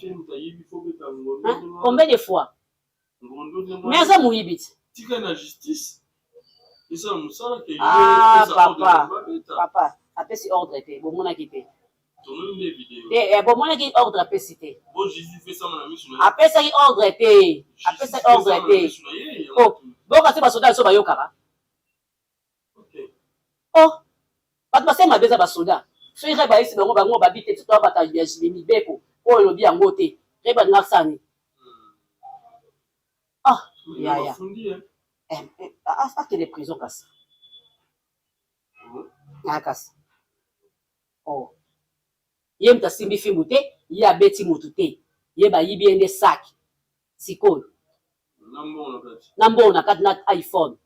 Combien de fois? Mais aza moyibi ti. Tika na justice esala mosala ke. Ah papa, papa apesi ordre te, bomonaki te? Tomoni nde video. Te, bomonaki ordre apesi te? Bo justice esama na miso na ye. Apesaki ordre te, apesaki ordre te. Oh, boyoka te, basoda biso bayokaka. Oh, bato basali mabe eza basoda. Soki rebe ayesi bango, bango babi te, biso toyabata ya mibeko oyo olobi yango te. Rebe alinga sani. Ah yaya, akende prison kasi. Ah, kasi oh, ye moto asimbi fimbu te, ye abeti motu te, ye bayibi ye nde saki sikoyo na mbongo na kati na iPhone.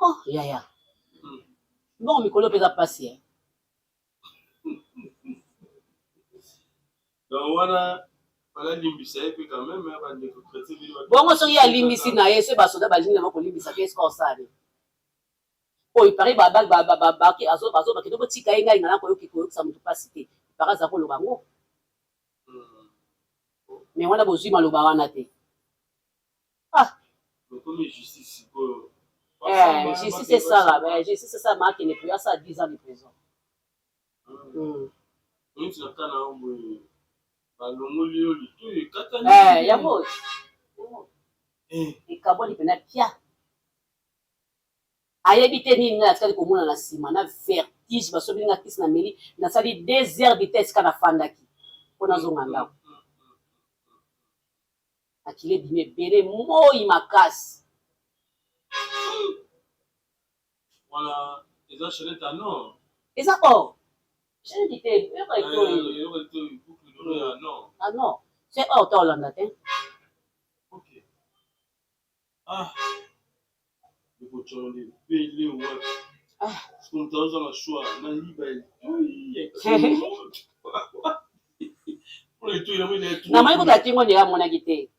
Oh yaya, mbongo mikolo mpe eza mpasi. Donc wana balalimbisa ye mpe quand même, bandeko chrétien. Bongo soki ye alimbisi na ye, soki basoda balingi nango kolimbisa te, eske osali oyo pari azobakende botika ye? Ngai nga nakoyoki koyokisa motu mpasi te. Pari aza koloba yango, mais wana bozwi maloba wana te. Ah, justice esala, justice esala, maakende prison, asala 10 ans de prison. Neti na kana yo boye, balongoli yo litoyi, ekatani. Yango ekabwani mpena pia, ayebi te nini. Ngai atikali komona na nsima na vertige, basobi nga kisi na meli, nasali 2 heures de temps esika nafandaki mpo nazonga ndako. Makili ebimi ebele, moi makasi. Wana eza chaînette en or? Eza or, chaînette te, eloko etoyi. Eloko etoyi, boucle d'oreille en or. Ah non, c'est or ta olanda te. Ok, ah, ekotyongo ebele wapi? Soki moto azozanga choix, nayiba etoyi ya kingo mpona etoyi yango eza trop. Namoni kuta kingo nde amonaki te.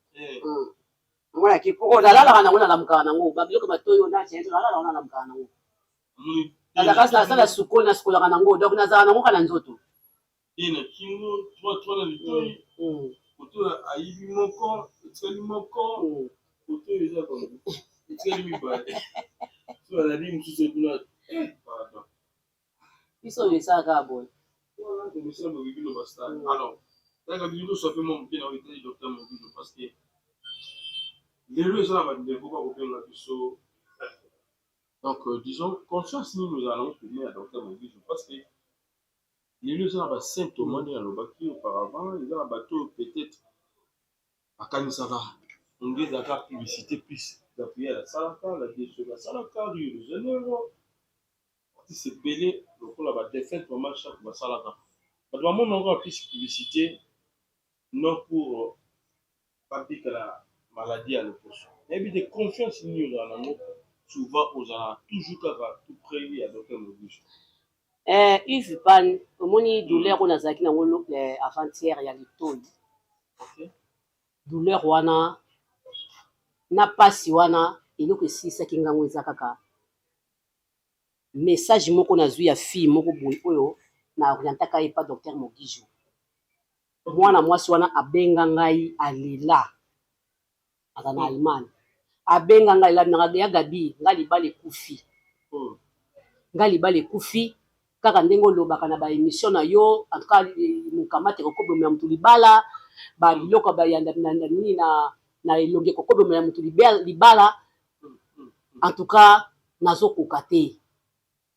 Amonaki po nalalaka nango, nalamukaka nango, babiloko matoyi oyo na chaînette, nalalaka nango, nalamukaka nango. Nazalaka nasala sukoli, nasukolaka nango, donc nazalaka nango kaka na nzoto. Ye na kingo, trois trois na litoyi. Koto ayibi moko, etikali moko. Koto oyo eza bango, etikali mibale. So alandi mosusu ekuna, pardon. Biso oyo esalaka boye. Wana komesana boye bino bastar. Alors kaka bino nyonso ape mwa moke na oyo etali docteur Mogijo, parce que lelo eza na bandeko bakobenga biso. Donc disons, confiance nini ozala nango pene ya docteur Mogijo? Parce que lelo eza na basymptôme ndenge alobaki auparavant, eza na bato oyo peut-être bakanisaka onge ezalaka publicité plus Gabriel asalaka la Desoki, asalaka Rio de Janeiro, artiste ebele lokola badéfunte mama Chaque basalaka. Bato bamonaka plus publicité, non pour babika na maladie ya loposo. Nayebi te confiance nini ozala nango, souvent ozala toujours kaka tout près ya docteur Mogijo. Yves Pan, omoni douleur oyo nazalaki nango avant-hier ya litoi, douleur wana na pasi wana, eloko esilisaki ngango eza kaka message moko nazwi ya fille moko boye oyo na orientaka ye pa docteur Mogijo. Mwana mwasi wana abenga ngai, alela, aza na Allemagne. Abenga ngai la ya Gabi, nga libala ekufi. Nga libala ekufi kaka ndenge olobaka na ba émission na yo. En tout cas, mokamate ekokobomela motu libala, babiloko bayanda nini na elongi ekokobomela motu libala. En tout cas, nazokoka te.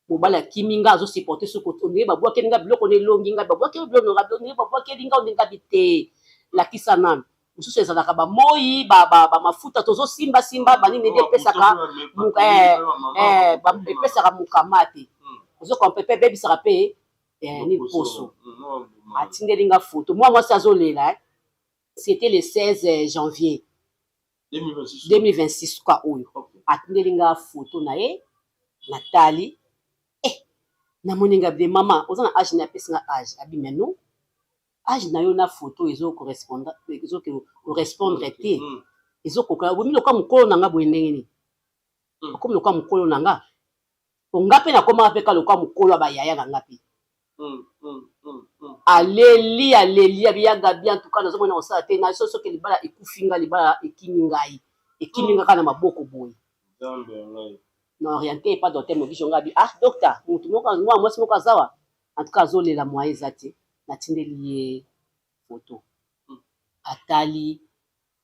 Mobali akimi nga, azosupporte soki ondenge babwakeli nga biloko na elongi, nga babwakeli biloko, ndenge babwakeli nga, ondenge abi te, lakisa nanu. Mosusu ezalaka bamoi, bamafuta tozosimbasimba banini nde epesaka mokama te. Ozokompe mpe ebebisaka mpe nini, poso. Atindeli nga photo, mwa mwasi azolela. C'était le 16 janvier 2026 ka oyo atindeli nga photo na ye. Natali, namoni nga bien. Mama, oza na age? Na apesi nga age, abi: "Mais non, age na yo na photo ezocorrespondre te, ezokoka bomi lokola mokolo na nga boye. Ndenge nini okomi lokola mokolo na nga?" Po nga mpe nakomaka mpe ka lokola mokolo ya bayaya na nga mpe. Aleli, aleli, abi: "Ya Gabi, en tout cas nazomona kosala te na so soki libala ekufi nga, libala ekimi ngai, ekimi nga kaka na maboko boye." Na orienté epa docteur Mogijo. Nga abi: "Ah docteur, motu moko, mwana mwasi moko azawa, en tout cas azolela, moyen eza te." Natindeli ye photo, atali,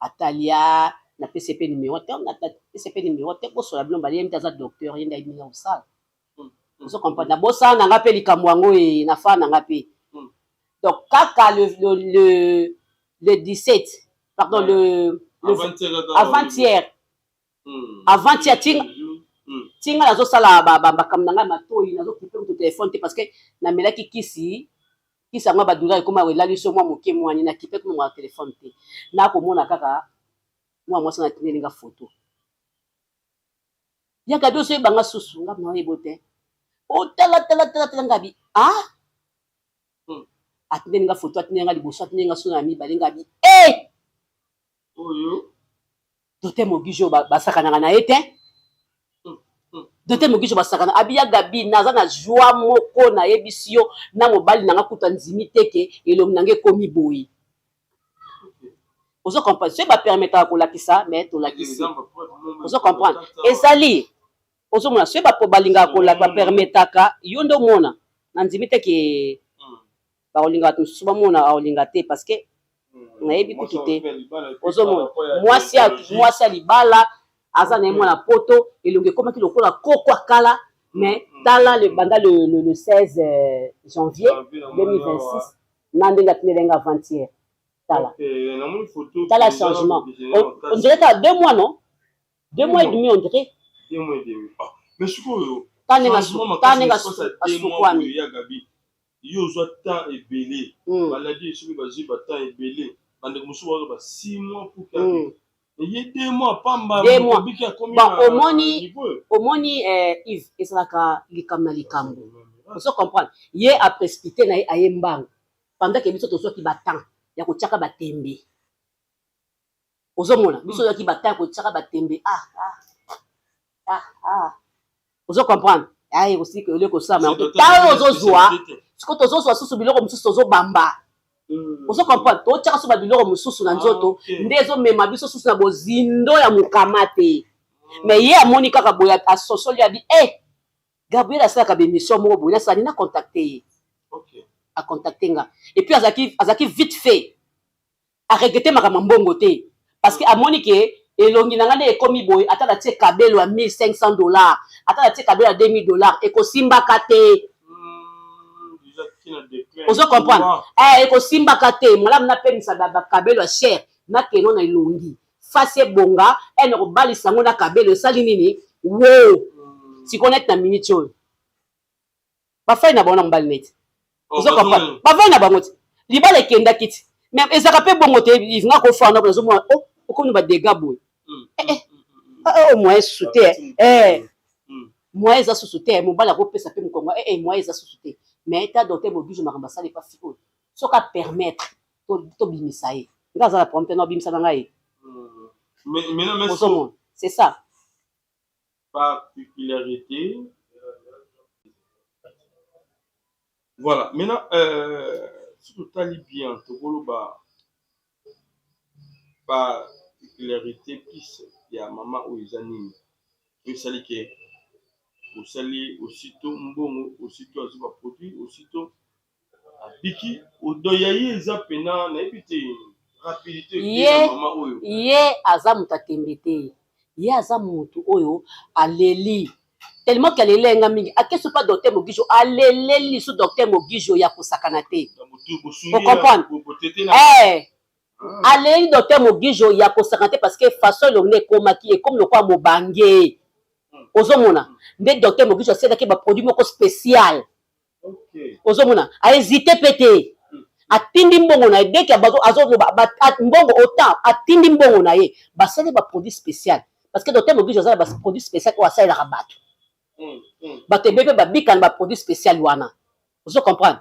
atali, a napesi ye mpe numéro te, napesi mpe numéro te. Bosola bino bali, ye mte aza docteur, ye nde ayebi ndenge kosala. Ozo comprendre? Na bosala na nga mpe likambo yango e na fa na nga mpe. Donc kaka le 17, pardon, le avant-hier, avant-hier, tinga nazosala makambo na ngai matoi, nazokipe kutu telefone te parce que namelaki kisi, kisi yango badouleur ekoma elali so mwa moke mwani, nakipe kuma mwa telefone te. Nakomona kaka mwa mwasi natindeli nga photo: "Ya Gabi, ozoyebanga susu?" Nga naoyeba te. Otala, tala, tala, tala. Ngabi: "Ah." Atindeli nga photo, atindeli nga liboso, atindeli nga so na mibale. Ngabi: "E oyo docteur Mogijo basakanaka na ye te, docteur Mogijo basakana." Abi: "Ya Gabi, naza na joie moko, nayebisi yo na mobali nanga kuta ndimi te ke elongi nanga ekomi boye." Ozo comprendre? Soki bapermetaka kolakisa, mais tolakisi. Ozo comprendre? Ezali ozomona, soki bapo balingaka bapermetaka yo nde omona, na ndimi te ke bakolinga bato mosusu bamona, akolinga te parce que nayebi kutu te. Ozomona mwasi, mwasi ya libala aza na ye mwana poto, elongi ekomaki lokola koko akala. Mais tala, le banda le 16 janvier 2026 na ndenge atindeli nga avant-hier, tala, tala changement. On dirait kaka 2 mois, non, 2 mois et demi, on dirait. 2 mois et demi. Mais sikoyo Ta ndenge asukwami. Yo ozwa temps ebele, maladi soki bazwi batemps ebele, bandeko mosusu bazwa ba 6 mois pour que eye 2 mois pamba. 2 mois. Bon, omoni, omoni, Yves, ezalaka likambo na likambo. Ozo comprendre? Ye aprécipité na ye, aye mbangu, pendant ke biso tozwaki batemps ya kotiaka batembe. Ozomona, biso tozwaki batemps ya kotiaka batembe. Ah ah ah ah, ozo comprendre? Aye kosika eloko kosala yango ntango ozozwa. Sikoyo tozozwa susu biloko mosusu, tozobamba. Ozo comprendre? Totiaka so babiloko mosusu na nzoto nde ezomema biso susu na bozindo ya mokama te. Mais ye amoni kaka boye, asosoli, abi: "E Gabriel asalaka baémission moko boye, nasali na contacte ye." Acontacte nga et puis azalaki vite fait, aregrete makambo mbongo te parce que amoni ke elongi na nga nde ekomi boye. Ata natie kabelo ya 1500 $, ata natie kabelo ya 2000 $ ekosimbaka te. Ozo comprendre? Ekosimbaka te. Malamu napemisa bakabelo ya cher, nakeno na elongi fasi ebonga ene kobalisa yango na kabelo esali nini wo. Sikoyo neti na miniti oyo bafai na bango na mobali, neti ozo comprendre, bafai na bango ti libala ekendaki ti. Mais ezalaka mpe bongo te. Nga kofanda nazomona o okomi badega boye, o moyen susu te, moyen eza susu te. Mobali akopesa mpe mokongo, moyen eza susu te. Mais ta docteur Mobijo, makambo asali epa fi oyo, soki apermettre tobimisa ye, nga aza na problème te na obimisa na ngai. Ozomona, c'est ça. Particularité. Voilà. Maintenant, si totali bien, tokoloba particularité plus. Ya mama oyo eza nini oyo esali ke osali aussitôt mbongo, aussitôt azwi ba produit, aussitôt abiki? Odo ya ye eza pena nayebi te, rapidité ye ya mama oyo. Ye aza moto atembe te. Ye aza motu oyo aleli tellement ke aleli nga mingi, akesi pa docteur Mogijo, aleleli lisu docteur Mogijo ya kosakana te. Ocomprendre? Eh, aleli docteur Mogijo ya kosakana te, parce que façon elongi nde ekomaki, ekomi lokola mobange. Ozomona nde docteur Mogijo asalaki baproduit moko spécial. Ozomona, ahésite mpe te, atindi mbongo na ye dès que azoloba mbongo autant, atindi mbongo na ye, basali baproduit spécial, parce que docteur Mogijo aza na baproduit spécial oyo asalelaka bato. Bato ebele mpe babika na baproduit spécial wana. Ozo comprendre?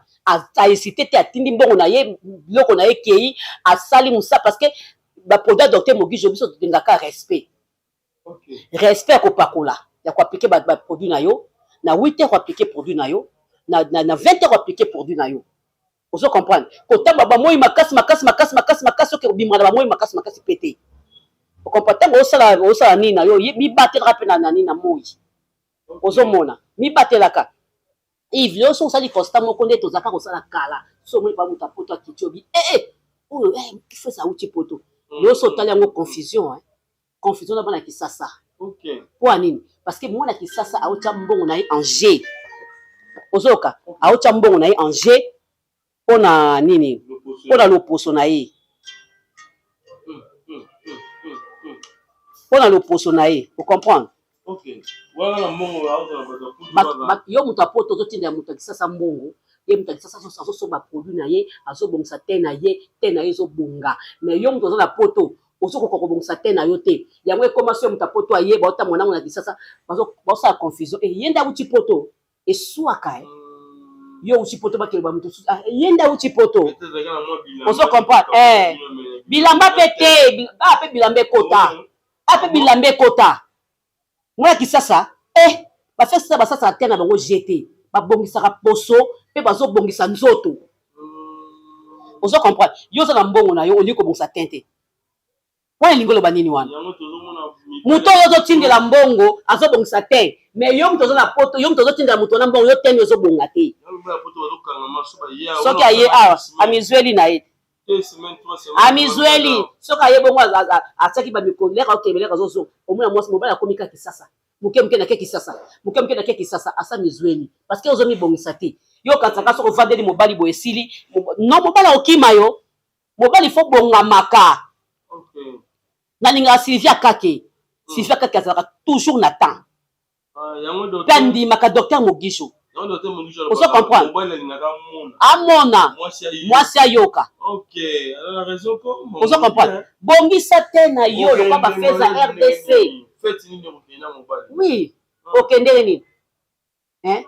Ahésite te, atindi mbongo na ye, biloko na ye ekei, asali mosala, parce que baproduit ya docteur Mogijo, biso tolingaka respect, respect ya kopakola, ya koappliquer baproduit na yo na 8 heures, koappliquer produit na yo na 20 heures, koappliquer produit na yo. Ozo comprendre? Kotamba bamoi makasi makasi makasi makasi makasi, oke obimaka na bamoi makasi makasi mpe te. Ocomprendre? Ntango osala, osala nini na yo, mibatelaka mpe na nini, na moi. Ozomona, mibatelaka. Yves, lelo so osali constat moko nde tozalaka kosala kala. So omoni pa moto apoto akiti, obi ee oyo fesa auti poto. Lelo so otali yango, confusion, hein? Confusion na bana Kisasa. Mpo ya nini? Parce que mwana Kisasa aotya mbongo na ye en jeu. Ozoyoka? Aotya mbongo na ye en jeu mpo na nini? Mpo na loposo na ye, mpo na loposo na ye. Ocomprendre? Yo moto apoto, ozotindela moto ya Kisasa mbongo. Ye moto ya Kisasa azosomba produit na ye, azobongisa te na ye, te na ye ezobonga. Mais yo moto oza na poto, ozokoka kobongisa te na yo te. Yango ekoma so ye moto apoto ayeba otambola nango na Kisasa, baosala confusion: e ye nde awuti poto. Eswaka e yo wuti poto, bakele ba moto mosusu, ye nde awuti poto. Ozo comprendre? Eh, bilamba mpe te, a mpe bilamba ekota, a mpe bilamba ekota. Mwana Kisasa, eh, bafesisa basasaka te na bango jete, babongisaka poso mpe bazobongisa nzoto. Ozo comprendre? Yo oza na mbongo na yo, olingi kobongisa te te. Wana elingi oloba nini wana? Moto oyo ozotindela mbongo azobongisa te, mais yo moto oza na poto, yo moto ozotindela moto wana mbongo, yo tene ozobonga te. Soki aye awa, amizweli na ye, amizweli. Soki aye bongo, atiaki bamikolo leka, okende leka, azozonga, omona mwasi mobali akomi kaka Kisasa moke moke, nake Kisasa moke moke, nake Kisasa, asa mizweli, parce que ozomibongisa te. Yo okanisaka soki ovandeli mobali boye esili. Non, mobali akokima yo. Mobali fo bongamaka. Nalingaka Sylvia Kake. Sylvia Kake azalaka toujours na temps mpe andimaka docteur Mogijo. Ozo comprendre? Amona mwasi ayoka. Ozo comprendre? Bongisa te na yo lokwa bafeza RDC. Oui, okendele nini?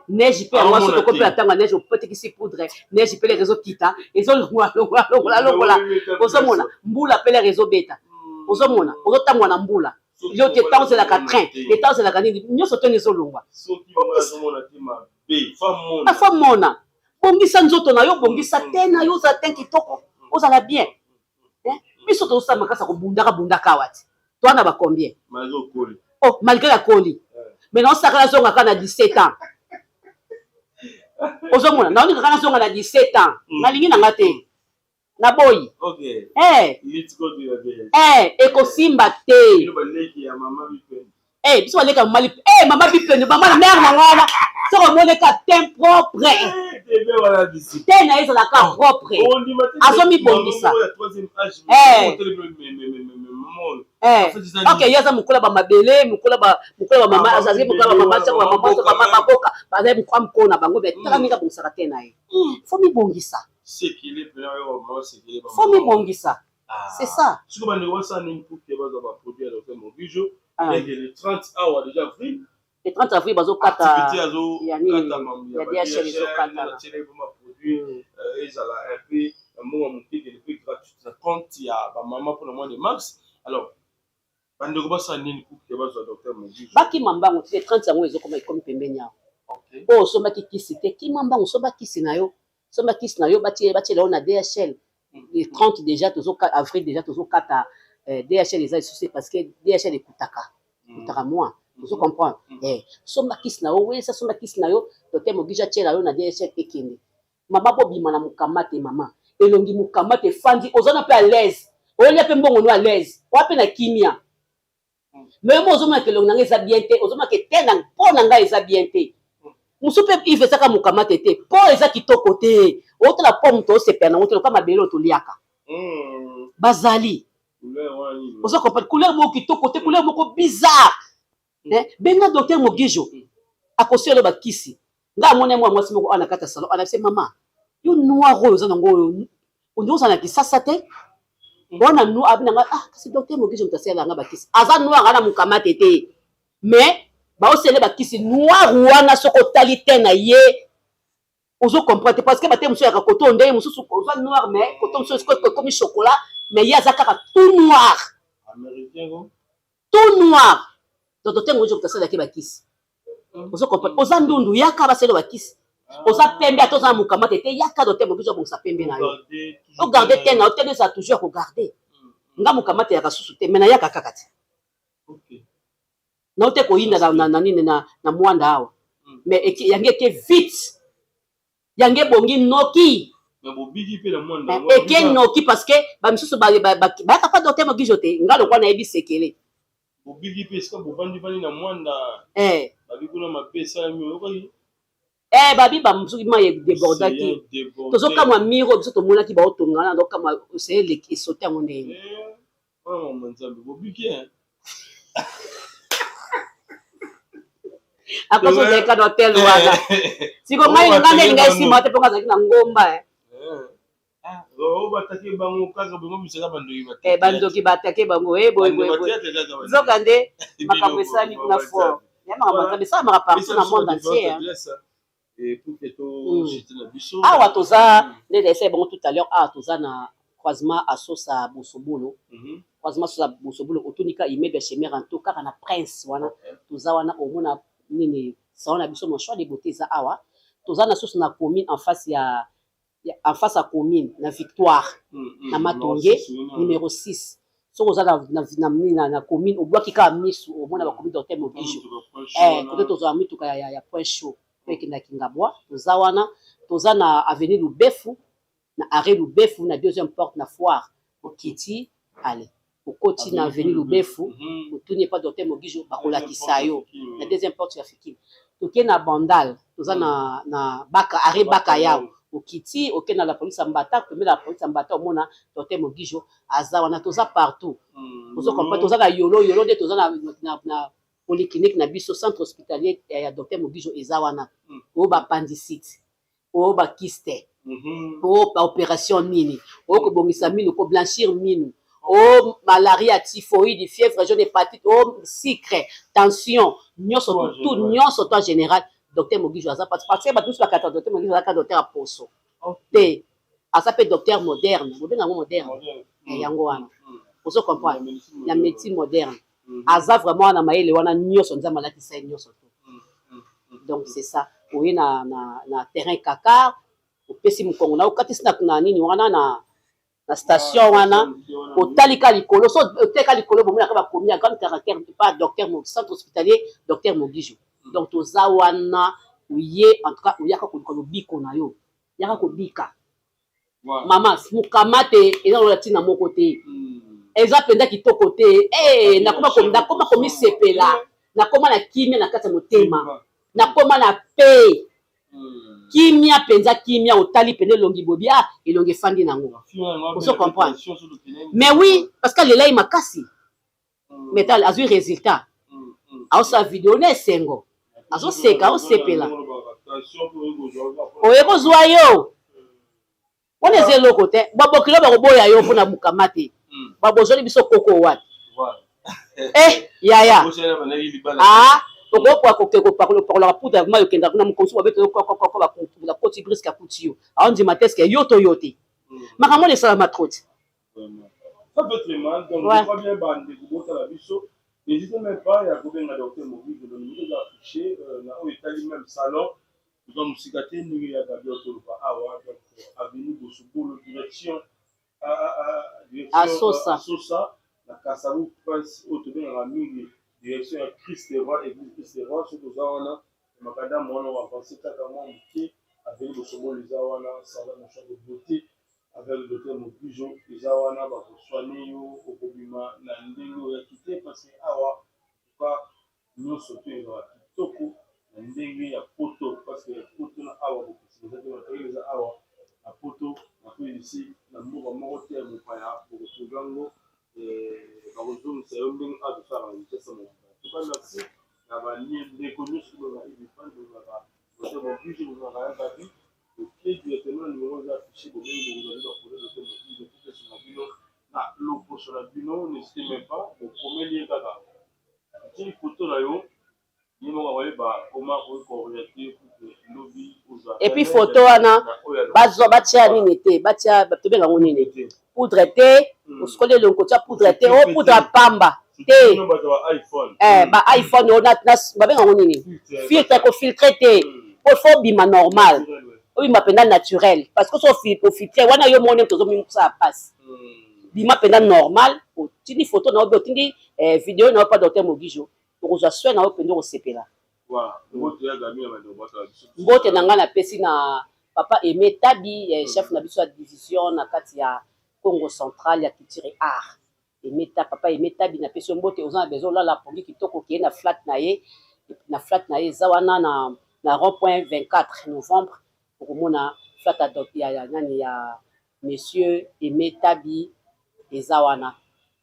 Neige mpe yango, soki okomi na ntango ya neige, opotekisi poudre, neige mpe lere ezokita, ezolongola longola longola longola. Ozomona mbula mpe lere ezobeta, ozomona ozotambola na mbula, yo te ntango ozelaka train, leta ozelaka nini, nyonso tene ezolongwa. Afo mona, bongisa nzoto na yo, bongisa te na yo, ozala te kitoko, ozala bien. Biso tozosala makasi ya kobundaka bundaka awa ti toa na bacombien. Oh, malgré akoli, mais naosaka nazonga kaka na 17 ans. Ozomona, naolinga kaka nazonga na 17 ans. Nalingi nanga te, naboyi. Eh, ekosimba te. Eh, biso baleka mama eh, mama bipende, mama na mare na nga wana, soki omoneka teint propre te na ye, ezalaka propre, azomibongisa. Ok, ye aza mokola bamabele, mokola bamama, azali mokola bamama, tiako bamama baboka, bazali mokwa mokolo na bango. Me tala ndenge abongisaka te na ye. Fo mibongisa, fo mibongisa, c'est ça. Siko bandeko basala nini pour que bazwa baproduit ya docteur Mogijo? Le 30 awa déjà avril. Le 30 avril bazokata. Ya nini? Ya DHL ezokata. Produit ezala un peu na mbongo moke, kende mpe gratuite na compte ya bamama mpona mois de mars. Alors bandeko basala nini pour que bazwa docteur Mogijo? Bakima mbango ti le 30 yango ezokoma, ekomi pembeni awa. Oyo osombaki kisi te, kima mbango, osomba kisi na yo, somba kisi na yo, batiela yo na DHL. Le 30 déjà tozoka, avril déjà tozokata. DHL eza lisusu te parce que DHL ekutaka ekutaka mwa, ozo comprendre? Somba kisi na yo, welisa, somba kisi na yo, docteur Mogijo atiela yo na DHL, ekende. Mama, bobima na mokama te. Mama, elongi mokama te, efandi, oza na mpe à l'aise, olia mpe mbongo no à l'aise, oa mpe na kimia. Mais mo ozomona ke elongi na ngai eza bien te, ozomona ke te na mpo na ngai eza bien te. Mosu mpe ive ezaka mokama te te, mpo eza kitoko te. Otala mpo moto osepela nango te, loka mabele oyo toliaka bazali. Ozo comprendre? Couleur moko kitoko te, couleur moko bizarre. Benga docteur Mogijo, akosala bakisi. Ngai amoni mwa mwasi moko awa na kati ya salon, anabise: "Mama, yo noir oyo oza nango oyo, ondi ozala na kisasa te wana noir." Abi nanga: "Ah, kasi docteur Mogijo moto asalelanga bakisi." Aza noir, ana mokama te te, mais baosele bakisi noir wana. Soki otali te na ye, ozo comprendre te, parce que bate mosusu yaka koto ndenge mosusu oza noir, mais koto mosusu ekomi chocolat, mais ye aza kaka tout noir, tout noir. Donc docteur Mogijo moto asalelaki bakisi. Ozo comprendre? Oza ndundu, yaka basele bakisi. Oza pembe, ata oza na mokama te te, yaka, docteur Mogijo abongisa pembe na yo. Ogarde te na yo te, eza toujours ya kogarde. Nga mokama te yaka susu te, mais nayaka kaka te, nao te koyinda na nini na mwanda awa, mais yango eke vite, yango ebongi noki, eke noki, parce que bamisusu bayaka pa docteur Mogijo te. Nga lokwa nayebi sekele. Bobiki mpe esika bovandi-vandi na mwanda, babi kuna mabe esalami, oyokaki? Babi bamosuki mai edébordaki. Tozokamwa miro biso tomonaki baotonga wana, tokamwa oseye esote yango ndenge. Wana Nzambe, bobiki. Akoso ozalika na hotel wana siko, ngai nga nde elingai nsima te, mpo nga azalaki na ngomba. Batake bango kaka bango misaka bandoki. Bandoki batake bango boye boye boye, nzoka nde makambo esalami kuna fort ya makambo Nzambe esalamaka partout na monde entier. Awa toza nde esali bango tout à l'heure. Awa toza na croisement Asosa Bosobolo, croisement Asosa Bosobolo. Otonika immeuble ya Chemin Ranto kaka na Prince wana, toza wana. Omona nini, salon na biso Mon Choix de Beauté eza awa. Toza na susu na commune, en face ya, en face ya commune na Victoire, na Matonge numéro 6. Soki oza na commune, obwaki kaka misu, omona bakomi docteur Mogijo. Kote tozwa mituka ya Point Chaud po ekendaki Ngabwa, toza wana. Toza na avenue Lubefu, na arrêt Lubefu, na deuxième porte na foire. Okiti, ale okoti na avenue Lubefu, otuni epa docteur Mogijo, bakolakisa yo na deuxième porte ya Fikini. Toke na Bandal, toza na baka arrêt Baka Yao. Okiti, oke na la police ya Mbata, pembeni la police ya Mbata, omona docteur Mogijo aza wana. Toza partout, ozo comprendre? Toza na Yolo. Yolo nde toza na polyclinique na biso, centre hospitalier ya docteur Mogijo eza wana. Oyo baappendicite, oyo bakyste, oyo baopération nini, oyo kobongisa minu, koblanchir minu, oyo malaria, typhoïde, fièvre jaune, hépatite, oyo sucre, tension, nyonso tout, nyonso to en général, docteur Mogijo aza. Parce que bato mosusu bakata docteur Mogijo azaka docteur ya poso te, aza mpe docteur moderne, bobenga yango moderne. Yango wana, ozo comprendre, ya médecine moderne. Aza vraiment na mayele wana nyonso, Nzambe alakisa ye nyonso to. Donc c'est ça. Oye na terrain Kakar, opesi mokongo na okatisi na nini wana, na station wana, otali ka likolo. So oteka likolo, bomonaka bakomi ya grande caractère pa docteur, centre hospitalier docteur Mogijo. Donc toza wana. Oye, en tout cas oyaka koluka lobiko na yo, yaka kobika. Mama, mokama te, eza lola ntina moko te, eza mpenza kitoko te. Nakoma komisepela, nakoma na kimia na kati ya motema, nakoma na pe kimia mpenza, kimia. Otali pene elongi bobi, ah, elongi efandi nango, ozo comprendre? Mais oui, parce que alela ye makasi, mais tala, azwi résultat, aosala video na esengo, azoseka, aosepela. Oye kozwa yo wana, eza eloko te. Babokilo bakoboya yo mpona mokama te. Babozoli biso koko wapi? Yaya, ah, okokoka kopakolaka poudre mai, okendaka kuna mokonzi babete, bakoti briske, akuti yo, aondima te eske yo to yo te. Makambo wana esalama trop te. Ça peut très mal. Donc, je crois bien, bandeko botala biso. N'hésitez même pas ya kobenga docteur Mogijo. Le numéro est affiché na oyo etali même salon. Toza mosika te ndenge ya Gabi otoloba awa. Donc, avenue Bosobolo, direction Asosa. Asosa. Na Kasavu Prince oyo tobengaka mingi direction ya Christ Roi, eglise Christ Roi. Soki oza wana na makadamu wana, o avance kaka mwa moke, avenue Bosobolo eza wana, salon na soin de beauté avec le docteur Mogijo eza wana, bako soigner yo, okobima na ndenge oyaki te, parce que awa en tout cas nyonso to ezalaka kitoko na ndenge ya poto, parce que poto na awa bokeseni eza te. Matériel eza awa na poto na ici na mboka moko te ya mopaya bokotrouve yango, bakozongisa yo ndenge awa tosalaka na Kinshasa mobimba. En tout cas merci na bandeko nyonso bolingaka Ivan, bolingaka docteur Mogijo, bolingaka ya Gabi. Otie directement numéro eza affiché, bobengi, bokozwa nde baprojet docteur Mogijo po bino na loposo na bino. N'hésitez même pas, bokomeli ye kaka, otili photo na yo, ye moko akoyeba comment akoki koorienter pour que lobi ozwa. Et puis photo wana bazwa, batia nini te, batia, tobenga yango nini, poudre te. Osukoli elongi, kotia poudre te, o poudre ya pamba te. Ba iPhone oyo babenga yango nini, filtre, kofiltre te, po faut obima normal, obima mpenza naturel, parce que so ofiltre wana, yo moko nde tozomimosala mpasi. Bima mpenza normal, otindi photo na yo, be otindi video na yo pa docteur Mogijo, okozwa soin na yo mpenza, okosepela. Mbote na ngai napesi na papa Aimé Tabi, chef na biso ya division na kati ya Congo Central ya culture et art. Aimé, papa Aimé Tabi, napesi yo mbote. Oza na besoin olala pongi kitoko, okeye na flat na ye, na flat na ye eza wana na rond point 24 novembre, okomona flat ya nani, ya monsieur Aimé Tabi eza wana.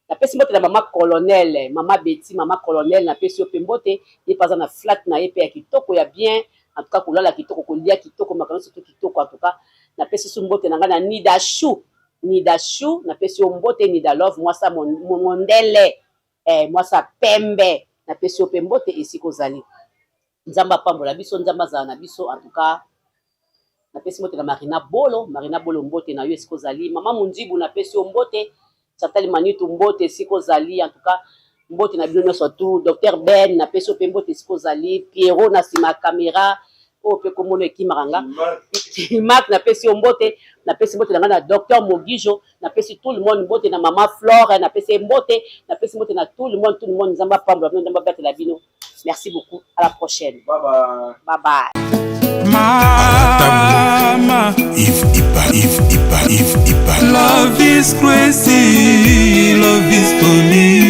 Napesi mbote na mama colonel, mama Beti, mama colonel, napesi yo mpe mbote. Ye mpe aza na flat na ye mpe ya kitoko, ya bien. En tout cas kolala kitoko, kolia kitoko, makambo nyonso to kitoko. En tout cas napesi su mbote na ngai na Nida Chou, Nida Chou, napesi yo mbote. Nida Love, mwasa mondele, mwasa pembe, napesi yo mpe mbote esika ozali. Nzambe apambola biso, Nzambe azala na biso. En tout cas napesi mbote na Marina Bolo, Marina Bolo, mbote na yo esika ozali. Mama Mundibu, napesi yo mbote. Chantal Manitu, mbote esika ozali. En tout cas mbote na bino nyonso tu. Docteur Ben, napesi yo mpe mbote esika ozali. Pierrot na nsima ya caméra oyo mpe komona ekimaka nga, Mak, napesi yo mbote. Napesi mbote na ngai na docteur Mogijo, napesi tout le monde mbote, na mama Flore napesi ye mbote, napesi mbote na tout le monde, tout le monde. Nzambe apambola bino, Nzambe abatela bino. Merci beaucoup, à la prochaine. Bye bye. Bye bye. Mama. Yves Ipa, Yves Ipa, Yves Ipa. Love is crazy, love is funny.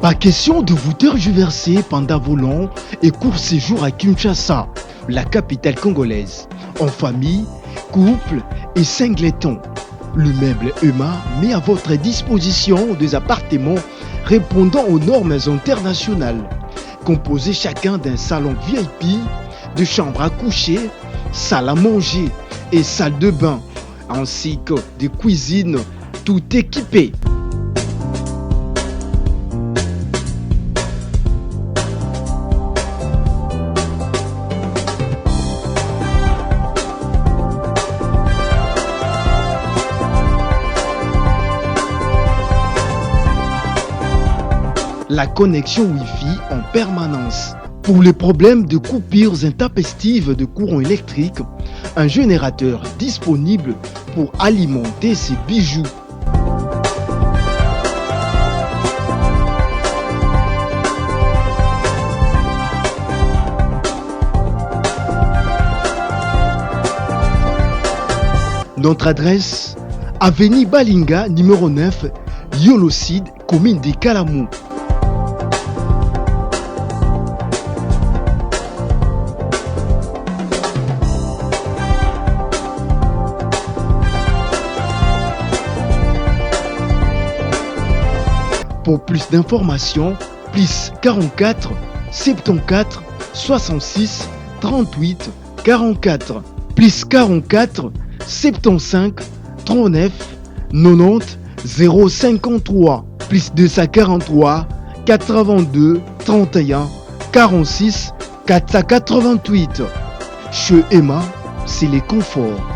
Pas question de vous tergiverser pendant vos longs et courts séjours à Kinshasa, la capitale congolaise, en famille, couple et singleton. Le meuble EMA met à votre disposition des appartements répondant aux normes internationales, composés chacun d'un salon VIP, de chambres à coucher, salle à manger et salle de bain, ainsi que de cuisines tout équipées. La connexion Wi-Fi en permanence. Pour les problèmes de coupures intempestives de courant électrique, un générateur disponible pour alimenter ces bijoux. Notre adresse, avenue Balinga, numéro 9, Yolocide, commune de Kalamou. Pour plus d'informations, plus 44 74 66 38 44, plus 44 75 39 90 053, plus 243 82 31 46 488. Chez Emma, c'est les conforts.